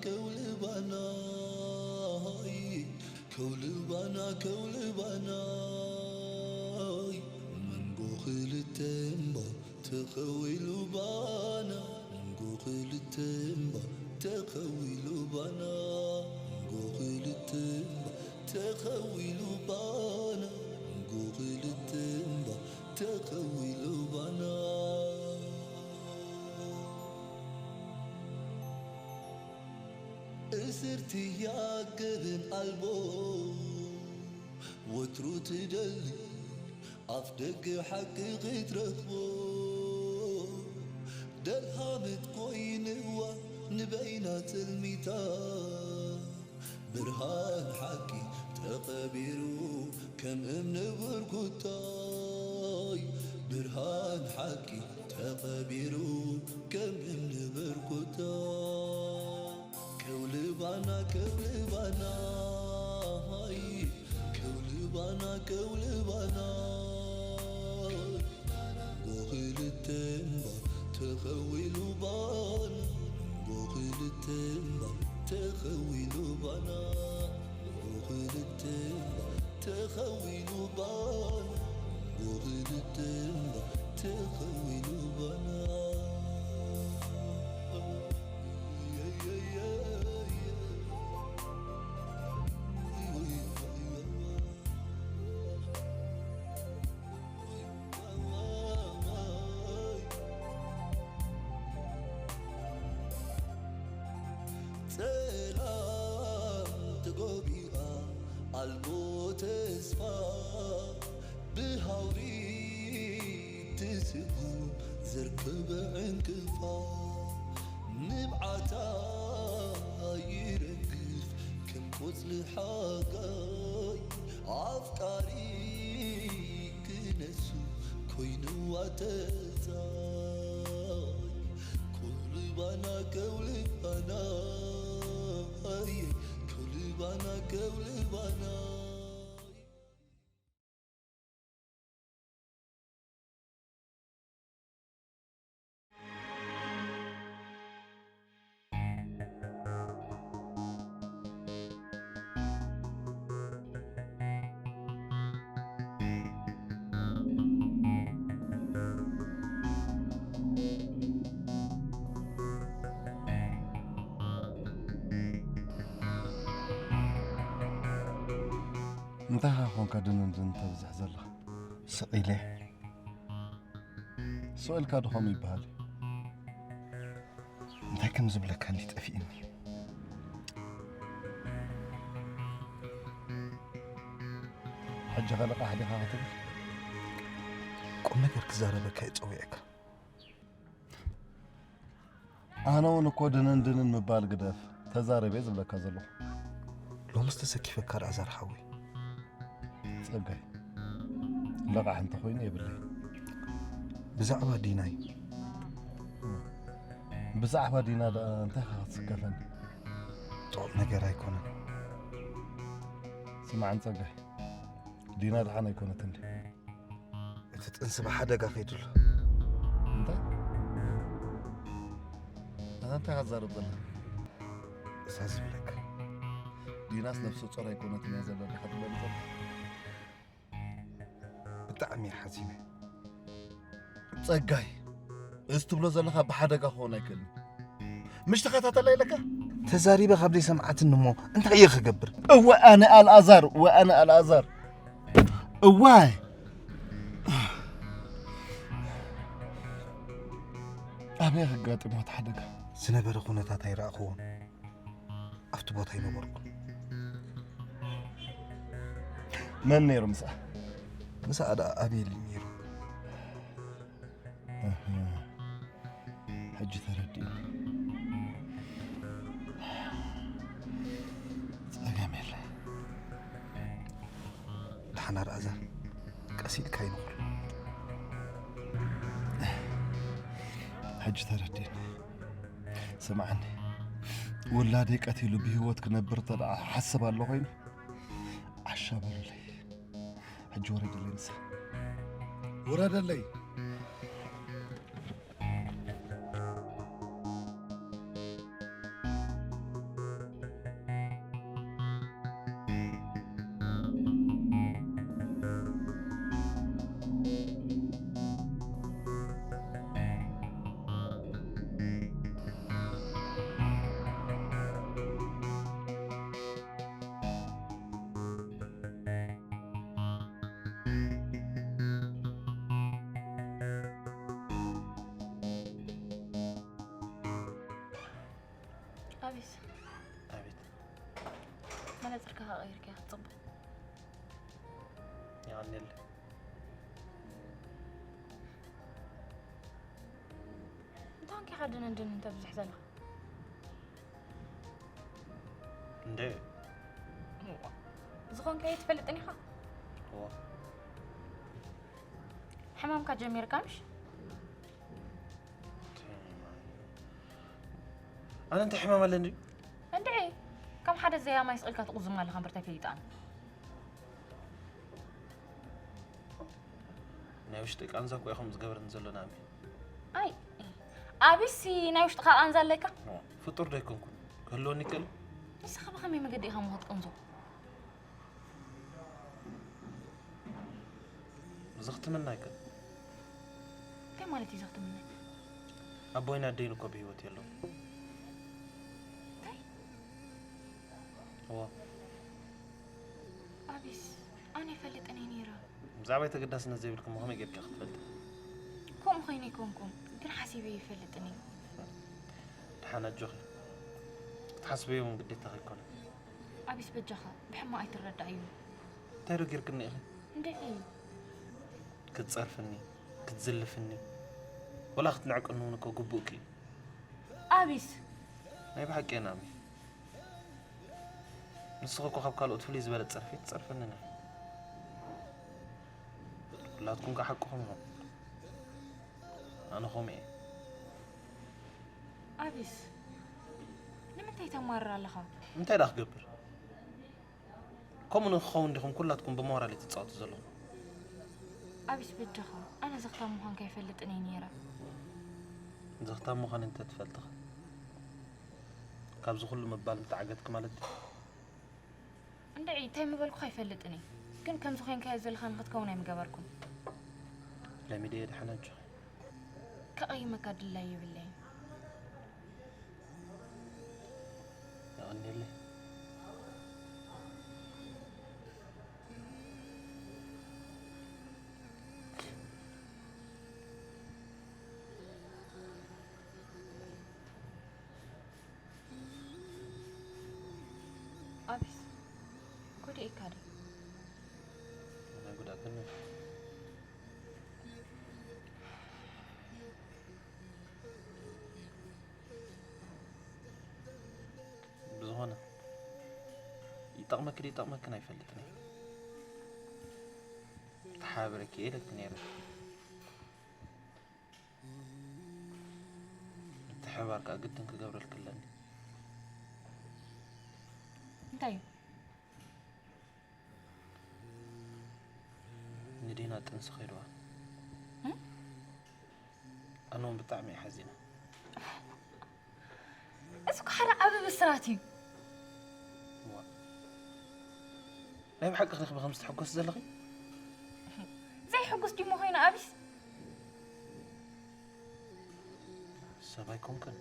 ከውልባናይ ከውልባና ከውልባናይ መንጎ ክልተ እምባ ተኸዊሉ ባና መንጎ ክልተ እምባ ተኸዊሉ ባና መንጎ ክልተ እምባ ተኸዊሉ ባና መንጎ ክልተ እምባ ተኸዊሉ ባና እስርቲ ያገብን ኣልቦ ወትሩ ትደሊ ኣፍ ደገ ሓቂ ክትረኽቦ ደልሃመት ኮይንዋ ንበይና ጽልሚታ ብርሃን ሓቂ ተኸቢሩ ከም እምኒ ብርኩታይ ብርሃን ሓቂ ተኸቢሩ ከም እምኒ ብርኩታ ከውልባና ከውልባና ሃይ ከውልባና ከውልባና ጎኽልተ እምባ ተኸዊሉ ባና ጎኽልተ እምባ ተኸዊሉ ባና ጎኽልተ እምባ ተኸዊሉ ባና ጎኽልተ እምባ ተኸዊሉ ባና ጸላም ተጎቢኣ ኣልቦ ተስፋ ብሃውሪ ትስጉም ዘርከበ ዕንቅፋ ንብዓታ ይረግፍ ከም ቆጽሊ ሓጋይ ኣፍቃሪ ክነሱ ኮይንዋ ተጻይ ከውልባና ከውልባና ከውልባና ከውልባና እንታይ ኸ ኾንካ ድንንድን ተብዝሕ ዘለኻ? ስቕ ኢለ። ስቕ ኢልካ ዶ ኸም ይበሃል እዩ? እንታይ ከም ዝብለካ እንዲ ጠፊእኒ። ሕጂ ኸ ለቓሕ ዲኻ ክትብል? ቁም ነገር ክዛረበካ እየ ጸዊዐካ። ኣነ እውን እኮ ድንን ድንን ምባል ግደፍ፣ ተዛረብ እየ ዝብለካ ዘለኹ። ሎምስ ተሰኪፈካ ኣልኣዛር ሓወይ። ጸጋይ፣ ለቓሕ እንተኾይኑ የብለይ። ብዛዕባ ዲና እዩ። ብዛዕባ ዲና ደኣ እንታይ ኢኻ ክትስከፈኒ? ጥዑም ነገር ኣይኮነን። ስማዕን ጸጋይ፣ ዲና ደሓን ኣይኮነትን ድያ? እቲ ጥንሲ ብሓደጋ ከይዱ ኣሎ። እንታይ? ኣታ እንታይ ኢኻ ትዛረብ ዘለኻ? እሳ ዝብለካ። ዲናስ ነፍሰ ጾር ኣይኮነትን እያ ዘላ ዲኻ ትብለኒ ዘለኻ? ብጣዕሚ እየ ሓዚነ። ጸጋይ፣ እዚ ትብሎ ዘለኻ ብሓደጋ ክኸውን ኣይክእልን። ምሽ ተኸታተላ ኢለካ? ተዛሪበ ካብ ዘይሰምዓትኒ እሞ እንታይ እየ ክገብር? እወ ኣነ ኣልኣዛር፣ እወ ኣነ ኣልኣዛር። እዋይ! ኣበይ ከጋጥሞ እቲ ሓደጋ? ዝነበረ ኩነታት ኣይረኣኽዎን። ኣብቲ ቦታ ኣይነበርኩን። መን ነይሩ ምስኣ? ምስኣ ደኣ ኣቤል እዩ ነይሩ። እህ፣ ሕጂ ተረዲእኒ። ጸገም የለ። ደሓን ኣልኣዛር፣ ቀስ ኢልካ ይንኹር። ሕጂ ተረዲእኒ። ስምዓኒ፣ ውላደይ ቀቲሉ ብህይወት ክነብር እንተ ደኣ ሓስብ ኣሎ ኮይኑ፣ ዓሻ በሉለይ። ሕጂ ወረደለይ ንሳ። ውረደለይ። በትርካ ቀይርካ ክትፅቡቅ። የቐንየለይ። እንታይ ኮንካ ኢኻ ድንን ድንን ተብዝሕ ዘለኻ? እንደ ዝኾንካዮ ትፈልጥን ኢኻ? እዋ። ሕማምካ ጀሚርካ ምሽ? ኣነ እንታይ ሕማም ኣለኒ? እንድዒ፣ ከም ሓደ ዘያማይ ስቕ ኢልካ ትቑዝም ኣለኻ እምበር እንታይ ፈሊጣ ኣነ? ናይ ውሽጢ ቃንዛ እኮ ኢኹም ዝገብረኒ ዘሎ ናሚ። ኣይ፣ ኣቢሲ ናይ ውሽጥኻ ቃንዛ ኣለካ? ፍጡር ዶ ኣይኮንኩን? ክህልወኒ ይክእል? ንስኻ ብኸመይ መገዲ ኢኻ እሞ ክትቅንዞ? ዘኽትመና ኣይኮን። እንታይ ማለት እዩ ዘኽትመና? ኣቦይን ኣደይን እኮ ብህይወት የለውን። እንታይ? እዋ። ኣቢስ፣ ኣነ ይፈልጥን እየ ነይረ። ብዛዕባይ ተገዳስነት ዘይብልኪ እሞ ከመይ ጌርኪ ክትፈልጢ? ከምኡ ኮይነ ኣይኮንኩን፣ ግን ሓሲበ ይፈልጥን እየ። ደሓን ኣጆኺ። ክትሓስበዮ እውን ግዴታኺ ኣይኮነን። ኣቢስ በጃኻ፣ ብሕማቕ ኣይትረዳእዮ። እንታይ ዶ ጌርክኒ ኢኺ? እንድዒ። ክትጸርፍኒ፣ ክትዝልፍኒ፣ ወላ ክትንዕቅኒ እውን እኮ ግቡእኪ እዩ። ኣቢስ። ናይ ብሓቂ ናሚ። ንስኺ እኮ ካብ ካልኦት ፍልይ ዝበለት ጸርፊ ትጸርፍኒ ነይ። ኩላትኩም ከ ሓቅኹም ኢኹም። ኣነ ከምኡ እየ። ኣቢስ፣ ንምንታይ ተማርር ኣለኻ? እንታይ ደኣ ክገብር? ከምኡ ንክኸውን ዲኹም ኩላትኩም ብሞራል ትጻወቱ ዘለኹም? ኣቢስ በጃኻ፣ ኣነ ዘኽታም ምዃንካ ኣይፈልጥን እየ ነይረ። ዘኽታም ምዃን እንተ ትፈልጥኻ፣ ካብዚ ኩሉ ምባል ምተዓገትኪ ማለት ድዩ? እንድዒ፣ እንታይ ምበልኩኻ ኣይፈልጥን እየ። ግን ከምዚ ኮይንካዮ ዘለኻ ንኽትከውን ኣይምገበርኩን። ለሚደዮ ደሓን ኣጆኺ። ከቐይመካ ድላይ የብለይን። የቐንየለይ። ኣቢስ፣ ጎዲኤካ ድየ? ናይ ጉድኣት ግን ብዝኾነ፣ ይጠቕመኪ ዶ ይጠቕመክን ኣይፈልጥን እየ። ተሓባብረኪ እየ ኢለኪ ነይረ። ምትሕብባር ከኣ ግድን ክገብረልኪ ኣለኒ። እንታይ እዩ? ንዲና ጥንሲ ከይድዋ። እም? ኣነ እውን ብጣዕሚ እየ ሓዚነ። እዚ እኮ ሓደ ዓቢ ብስራት እዩ። እዋ። ናይ ብሓቂ ክረኽቢ ከም ዝትሕጎስ ዘለኺ? ዘይሕጉስ ድዩ ሞ ኮይኑ ኣቢስ? ሰብ ኣይኮንክን።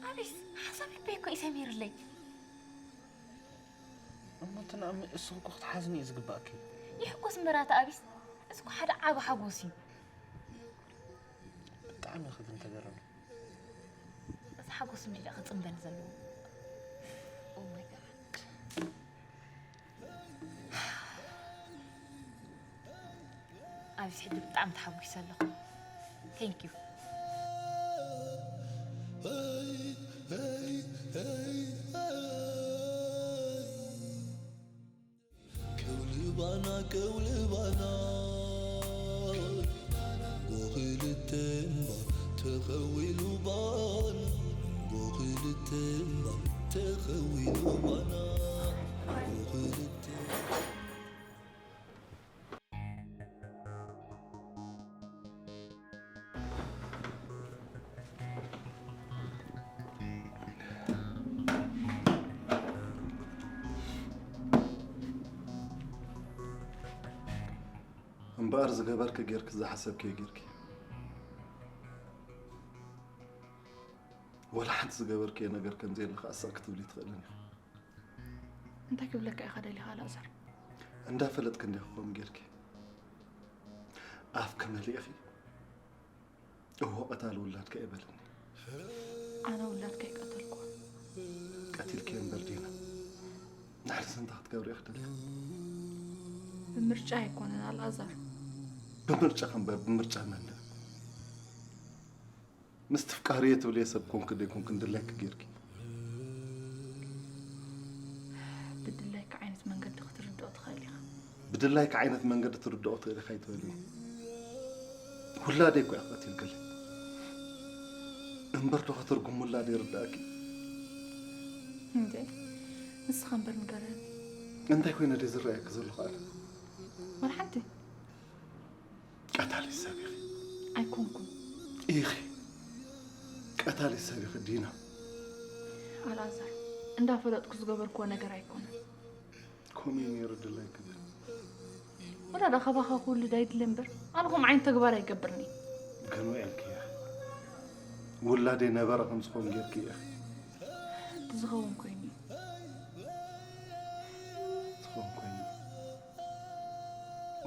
ኣቢስ፣ ሓሳብ ልበይ እኮ እዩ ሰሚርለይ። እሞ እቲ ንኣሚ እስኺ እኮ ክትሓዝኒ እዩ ዝግባእኪ። ይሕጎስ እምበር ኣታ ኣቢስ፣ እዚ እኮ ሓደ ዓቢ ሓጎስ እዩ። ብጣዕሚ ኢኺ ግን ተገርሚ። እዚ ሓጎስ ስምዒት እዩ ክጽንበኒ ዘለዎ። Oh my God። ኣብዚ ሕጂ ብጣዕሚ ተሓጒሰ ኣለኹ። Thank you። ከውልባና ከውልባና ብኽልተ እምባ ተኸዊሉ ባና ብኽልተ እምባ ተኸዊሉ ባና ብኽልተ እምበኣር ዝገበርኪ ጌርኪ ዝሓሰብክዮ ጌርኪ። ወላ ሓንቲ ዝገበርክዮ ነገር ከም ዘየለ ከኣ ስቕ ክትብሊ ትኽእልን ኢኺ። እንታይ ክብለካ ኢኻ ደሊኻ ኣልኣዛር? እንዳፈለጥኪ እንዲኺ ከምኡ ጌርኪ። ኣፍኪ መሊእኺ እወ ቀታሊ ውላድካ እየ በልኒ። ኣነ ውላድካ ኣይቀተልኩን። ቀቲልክዮ እምበር ዲና። ንሕርሲ እንታይ ክትገብሪ ኢኺ ደልያ? ብምርጫ ኣይኮነን ኣልኣዛር። ብምርጫ ከምበር ብምርጫ መን ደኣ? ምስ ትፍቃርየ ትብልየ ሰብ ኮንክ ደይኮንክ ንድላይክ ጌርኪ። ብድላይካ ዓይነት መንገዲ ክትርድኦ ትኽእል ኢኻ። ብድላይካ ዓይነት መንገዲ ትርድኦ ትኽእል ኢኻ ኣይትበልኒ። ውላደይ እኮ እያ ቀቲልክለይ። እምበር ዶ ከተርጉም ውላደይ ይርድኣኪ? እንዴ ንስኻ እምበር ንገረኒ። እንታይ ኮይነ ድየ ዝረኣየኪ ዘለኹ ኣነ? ወላ ሓንቲ ቀታሊ ሰብ ኢኺ። ኣይኮንኩን። ኢኺ። ቀታሊ ሰብ ኢኺ ዲና። ኣልኣዛር እንዳፈለጥኩ ዝገበርክዎ ነገር ኣይኮነን። ከምኡ እዩ ነይሩ ድላይኪ ግን። ወላ ዳ ካባኻ ክውልድ ኣይድለ እምበር ኣነ ከምኡ ዓይነት ተግባር ኣይገብርኒ። ግን ውዒልኪ ኢኺ። ውላደይ ነበረ ከም ዝኾን ጌርኪ ኢኺ። እቲ ዝኸውን ኮይኑ እዩ። ዝኾን ኮይኑ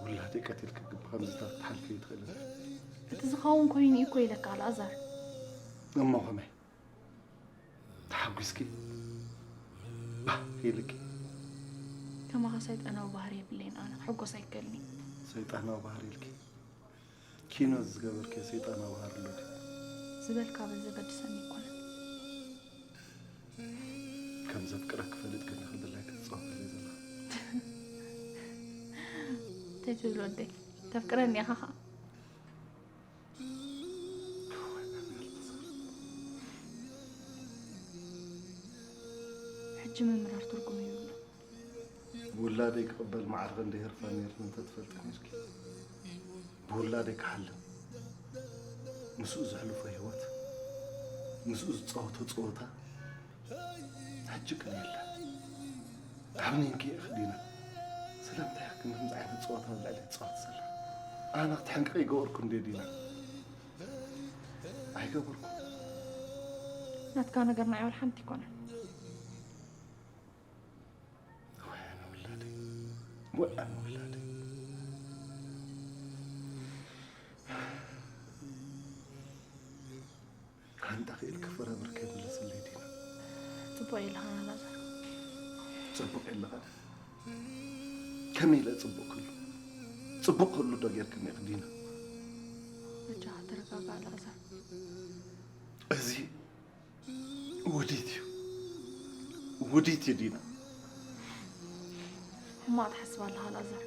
ውላደይ ቀቲልኪ ግን ብኸምዚታት ክትሓልፊ ኣይትኽእልን። እቲ ዝኸውን ኮይኑ እዩ እኮ ኢለካ ኣልኣዛር። እሞ ከመይ ተሓጒስኪ ባህ ኢልኪ? ከማኻ ሰይጣናዊ ባህሪ የብለይን ኣነ ክሕጎስ ኣይከልኒ። ሰይጣናዊ ባህሪ ኢልኪ? ኪኖ ዝገበርኪ ሰይጣናዊ ባህሪ ኣሎ ድዩ? ዝበልካ በዚ ዘገድሰኒ ኣይኮነን። ከም ዘፍቅረኪ ፈሊጥኪ እንዲኺ ድላይኪ ትጻወትለይ ዘለኺ። እንታይ ትብል ወደይ? ተፍቅረኒ ኢኻ ኸዓ። ሕጂ ምምራር ትርጉም የብሉን። ውላደይ ክቕበል ማዕረ ክንደይ ህርፋን ነይርኒ እንተትፈልጢ ነይርኪ። ብውላደይ ክሓልም፣ ምስኡ ዘሕልፎ ህይወት፣ ምስኡ ዝጻወቶ ጸወታ ሕጂ ግን የለን። ዓብኒንኪ ኢኺ ዲና። ስለምንታይ ኢኺ ግን ከምዚ ዓይነት ጸወታ ኣብ ልዕሊ ትጻወቲ ዘለኺ? ኣነ ክትሕንቅቂ ይገበርኩ እንድየ ዲና? ኣይገበርኩ። ናትካ ነገር ንዓይ ወላ ሓንቲ ኣይኮነን። ወይ ኣነ ውላደይ፣ ወይ ኣነ ውላደይ። ሓንጣ ክኢልኪ ፍረ ብርከይ ምለስለይ ዲና። ጽቡቕ ኢልካ ኣልኣዛር። ጽቡቕ ኢልካ? ከመይ ኢለ ጽቡቕ ክህሉ? ጽቡቕ ክህሉ ዶ ጌርክኒ ኢኺ ዲና? በጃኻ ተረጋጋ ኣልኣዛር። እዚ ውዲት እዩ። ውዲት እዩ ዲና። ሕማቕ ትሓስብ ኣለኻ ኣልኣዛር።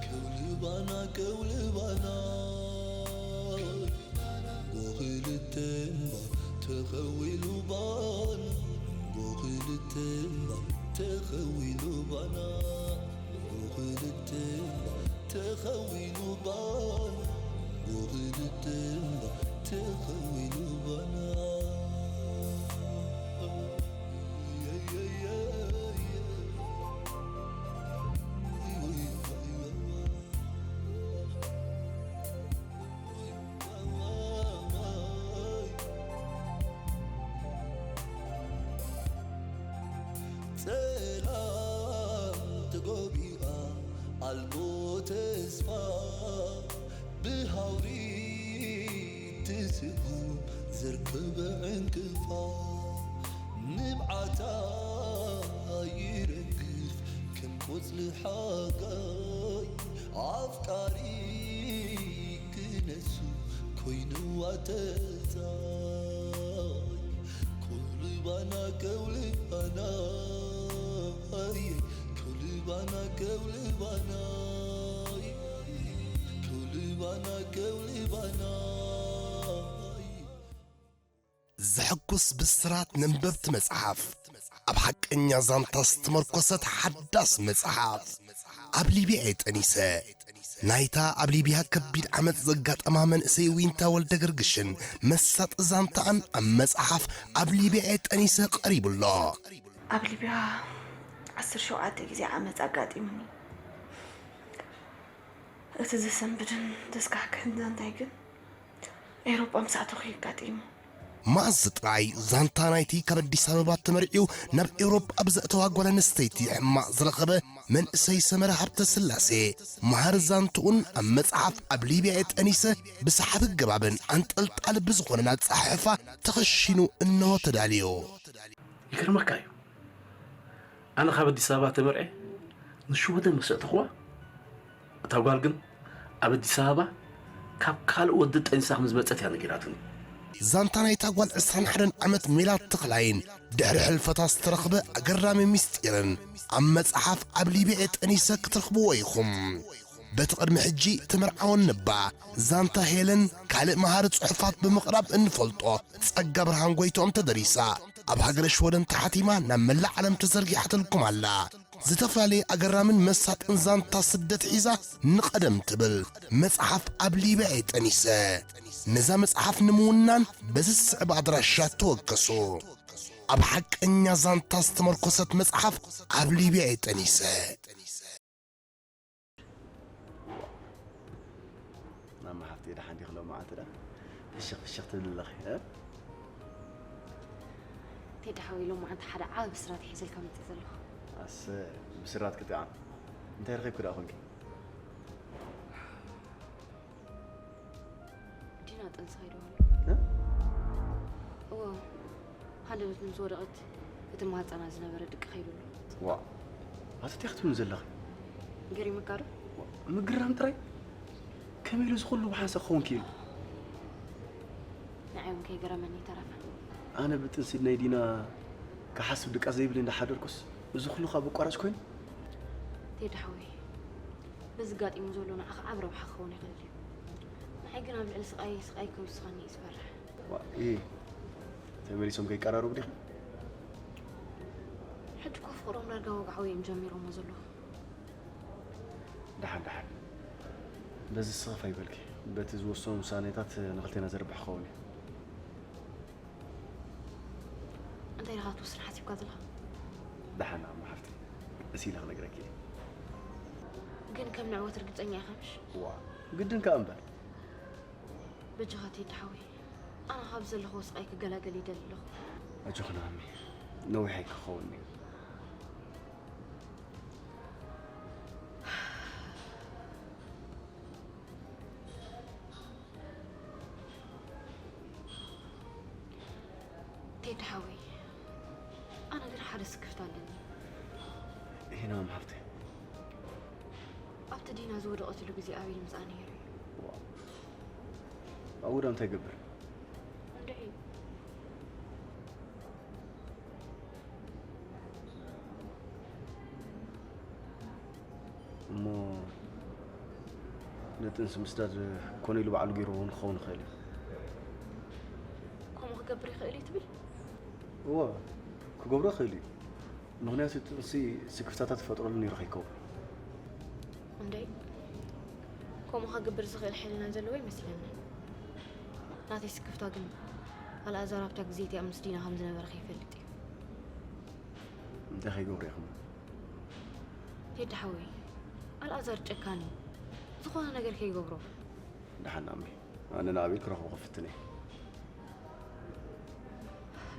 ከውልባና ከውልባና ጎኽልተ እምባ ተኸዊሉ ባና ጎኽልተ እምባ ተኸዊሉ ባና ጎኽልተ እምባ ተኸዊሉ ባና ጎኽልተ እምባ ተኸዊሉ ባና ጸላም ተጎቢኣ ኣልቦ ተስፋ ብሃውሪ ትስጉም ዘርከበ ዕንቅፋ ንብዓታ ይረግፍ ከም ቆጽሊ ሓጋይ ኣፍቃሪ ክነሱ ኮይንዋ ተጻይ ከውልባና ከውልባና ከውልባና ከውልባና ከውልባና ከውልባና ዘሐጉስ ብስራት ነንበብቲ መጽሓፍ ኣብ ሓቀኛ ዛንታ ዝተመርኮሰት ሓዳስ መጽሓፍ ኣብ ሊብያ እየ ጠኒሰ ናይታ ኣብ ሊብያ ከቢድ ዓመጽ ዘጋጠማ መንእሰይ ዊንታ ወልደ ገርግሽን መሳጢ ዛንታኣን ኣብ መጽሓፍ ኣብ ሊብያ እየ ጠኒሰ ቀሪቡ ኣሎ። ኣብ ሊብያ ዓሰርተ ሸውዓተ ግዜ ዓመጽ ኣጋጢሙኒ። እቲ ዘሰንብድን ዘስካሕክሕን ዛንታይ ግን ኤውሮጳ ምስ ኣተኹ እዩ ኣጋጢሙ። መኣዝ ጥራይ ዛንታ ናይቲ ካብ ኣዲስ ኣበባ ተመርዕዩ ናብ ኤውሮጳ ብዘእተዋ ጓል ኣንስተይቲ ሕማቕ ዝረኸበ መንእሰይ ሰመረ ሃብተ ስላሴ፣ መሃር ዛንትኡን ኣብ መጽሓፍ ኣብ ሊብያ እየ ጠኒሰ ብሰሓቢ ኣገባብን ኣንጠልጣሊ ብዝኾነን ኣጸሓሕፋ ተኸሺኑ እነሆ ተዳልዮ። ይገርመካ እዩ። ኣነ ካብ ኣዲስ ኣበባ ተመርዐ ንሽወደን ምስ ኣእተኽዋ፣ እታ ጓል ግን ኣብ ኣዲስ ኣበባ ካብ ካልእ ወዲ ጠኒሳ ከም ዝመጸት እያ ነጊራትኒ። ዛንታ ናይታ ጓል ዕስራን ሓደን ዓመት ሜላት ተኽላይን ድሕሪ ሕልፈታ ዝተረኽበ ኣገራሚ ምስጢርን ኣብ መጽሓፍ ኣብ ሊብያ ጠኒሰ ክትረኽብዎ ኢኹም። በቲ ቅድሚ ሕጂ ተመርዓወን ነባ ዛንታ ሄለን ካልእ መሃሪ ጽሑፋት ብምቕራብ እንፈልጦ ጸጋ ብርሃን ጎይትኦም ተደሪሳ ኣብ ሃገረ ሽወደን ተሓቲማ ናብ መላእ ዓለም ተዘርጊሓትልኩም ኣላ። ዝተፈላለየ ኣገራምን መሳጥን ዛንታ ስደት ሒዛ ንቐደም ትብል መጽሓፍ ኣብ ሊብያ እየ ጠኒሰ። ነዛ መጽሓፍ ንምውናን በዚ ዝስዕብ ኣድራሻ ተወከሱ። ኣብ ሓቀኛ ዛንታ ዝተመርኮሰት መጽሓፍ ኣብ ሊብያ እየ ጠኒሰ። ማማ ሓፍተይ ደሓን ዲኺ ሎማዓንቲ ደኣ ፍሽኽ ፍሽኽ ትብሊ ኣለኺ እ? ቴዲ ሓወይ ሎማዓንቲ ሓደ ዓቢ ብስራት እየ ሒዘልካ መፂእ ዘለኹ። ኣሰ ብስራት ክጥዓም እንታይ ረኺብኪ ደኣ ኮንኪ? ዲና ጥንሲ ከይዱ ኣሎ። እ? እዎ ሃንደበት ምስ ወደቐት እቲ ማህፀና ዝነበረ ድቂ ከይዱ ኣሎ። ዋእ ኣቲ እንታይ ክትብልኒ ዘለኺ? ገሪሙካ ዶ? ምግራም ጥራይ ከመይ ኢሉ እዚ ኩሉ ብሓንሳእ ክኸውን ክኢሉ? ንዓይ እውን ከይገረመኒ ይተረፈ። ኣነ ብጥንሲ ናይ ዲና ክሓስብ ድቃስ ዘይብለይ እንዳሓደርኩስ እዚ ኩሉ ካብ ኣቋራጭ ኮይኑ? ቴዲ ሓወይ በዚ ጋጢሙ ዘሎ ንዓኻ ዓብ ረብሓ ክኸውን ይኽእል እዩ። ንዓይ ግን ኣብ ልዕሊ ስቓይ ስቓይ ከይውስኸኒ እዩ ዝፈርሕ። ዋእ ተመሊሶም ከይቀራረቡ ዲኺ? ሕጂ እኮ ፍቕሮም ዳርጋ ወግዓዊ እዮም ጀሚሮሞ ዘለዉ። ደሓን ደሓን በዚ ስኽፍ ኣይበልኪ። በቲ ዝወሰኑ ውሳኔታት ንኽልቴና ዘርብሕ ክኸውን እዩ። እንታይ ኢኻ ክትወስን ሓሲብካ ዘለኻ? ደሓን ኣሞ ሓፍተይ ቀስ ኢለ ክነግረኪ እየ። ግን ከም ንዕወት ርግጸኛ ኢኻ ምሽ? ዋእ ግድን ከኣ እምበር። በጃኻ ቴዲ ሓወይ ኣነ ካብ ዘለኽዎ ስቓይ ክገላገል ይደሊ ኣለኹ። ኣጆኺ ናሚ ነዊሕ ኣይክኸውን እዩ። ቴዲ ሓወይ ኣነ ግን ሓደ ስክፍታ ኣለኒ። ሂናም ሓፍተይ ኣብቲ ዲና ዝወደቐትሉ ግዜ ኣቤል ምጻ ነይሩ እዩ። ኣብኡ ዶ እንታይ ይገብር? እንድዒ እሞ ንጥንሲ ምስዳድ ኮነ ኢሉ ባዕሉ ገይርዎ እውን ክኸውን ይኽእል እዩ። ከምኡ ክገብር ይኽእል እዩ ትብል? እወ ክገብሮ ይኽእል እዩ። ምኽንያቱ ጥንሲ ስክፍታታት ይፈጥረሉ ነይሩ ከይከውን። እንድዒ ከምኡ ክገብር ዝኽእል ሕልና ዘለዎ ይመስለኒ። ናተይ ስክፍታ ግን ኣልኣዛር ኣብታ ግዜ እቲኣ ምስ ዲና ከም ዝነበረ ከይፈልጥ እዩ። እንታይ ከይገብሮ ኢኹም? ቴዲ ሓወይ ኣልኣዛር ጨካን እዩ። ዝኾነ ነገር ከይገብሮ። ደሓን ኣሚ ኣነ ንኣቤል ክረኽቦ ክፍትን እየ።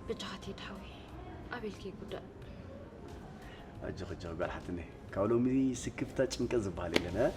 በጃኻ ቴዲ ሓወይ ኣቤል ከይጉዳእ። ኣጆኺ ኣጆኺ ጓል ሓትነይ ካብ ሎሚ ስክፍታ ጭንቀት ዝበሃል የለን።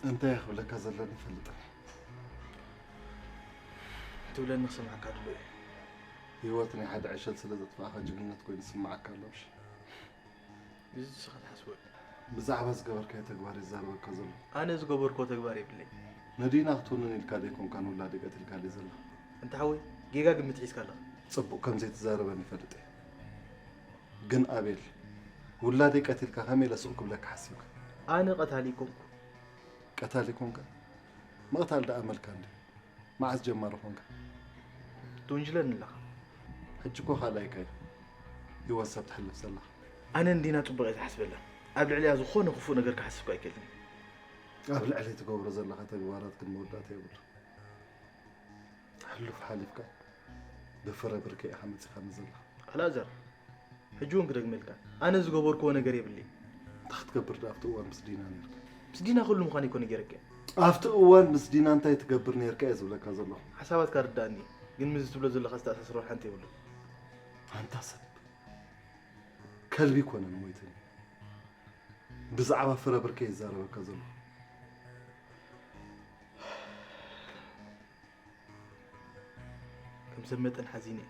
እንታይ ክብለካ ዘለኒ ይፈልጥ። ትብለኒ ክሰምዓካ ድሎ እየ። ህይወት ናይ ሓደ ዕሸል ስለ ዘጥፋእኻ ጅግንነት ኮይኑ ዝስምዓካ ኣሎ፣ ምሽ? እዚ ንስኻ ትሓስቦ እዩ። ብዛዕባ ዝገበርካዮ ተግባር ይዛረበካ ዘሎ። ኣነ ዝገበርክዎ ተግባር የብለይ። ንዲና ክትውንን ኢልካ ደይኮንካ ንውላደይ ቀቲልካለይ ዘለኻ። እንተ ሓወይ፣ ጌጋ ግምት ሒዝካ ኣለኻ። ጽቡቕ ከም ዘይትዛረበኒ ይፈልጥ እየ። ግን ኣቤል፣ ውላደይ ቀቲልካ ከመይ ኢለ ስቕ ክብለካ ሓሲብካ? ኣነ ቀታሊ ኣይኮንኩ። ቀታሊ ኮንካ? ምቕታል ደኣ ኣመልካ እንድዩ። መዓስ ጀማሪ ኮንካ? ትውንጅለኒ ኣለኻ። ሕጂ እኮ ካልኣይካ እዩ ህይወት ሰብ ትሕልፍ ዘለኻ። ኣነ ንዲና ጽቡቕ እየ ዝሓስበላ። ኣብ ልዕሊኣ ዝኾነ ክፉእ ነገር ክሓስብ ኣይክእልን እየ። ኣብ ልዕለይ ትገብሮ ዘለኻ ተግባራት ግን መወዳእታ የብሉን። ሕሉፍ ሓሊፍካ ብፍረ ብርከይ ኢኻ መጺኻኒ ዘለኻ። ኣልኣዛር፣ ሕጂ እውን ክደግመልካ፣ ኣነ ዝገበርክዎ ነገር የብለይን። እንታይ ክትገብር ደኣ ኣብቲ እዋን ምስ ዲና ነይርካ? ምስ ዲና ኩሉ ምዃነይ እኮ ነጊረካ እየ። ኣብቲ እዋን ምስ ዲና እንታይ ትገብር ነይርካ እየ ዝብለካ ዘለኹ። ሓሳባትካ ይርድኣኒ እዩ፣ ግን ምስዚ ትብሎ ዘለኻ ዝተኣሳስሮ ሓንቲ የብሉን። ኣንታ ሰብ፣ ከልቢ ኣይኮነን ሞይትኒ፣ ብዛዕባ ፍረ ብርከይ እየ ዝዛረበካ ዘለኹ። ከም ሰብ መጠን ሓዚነ እየ።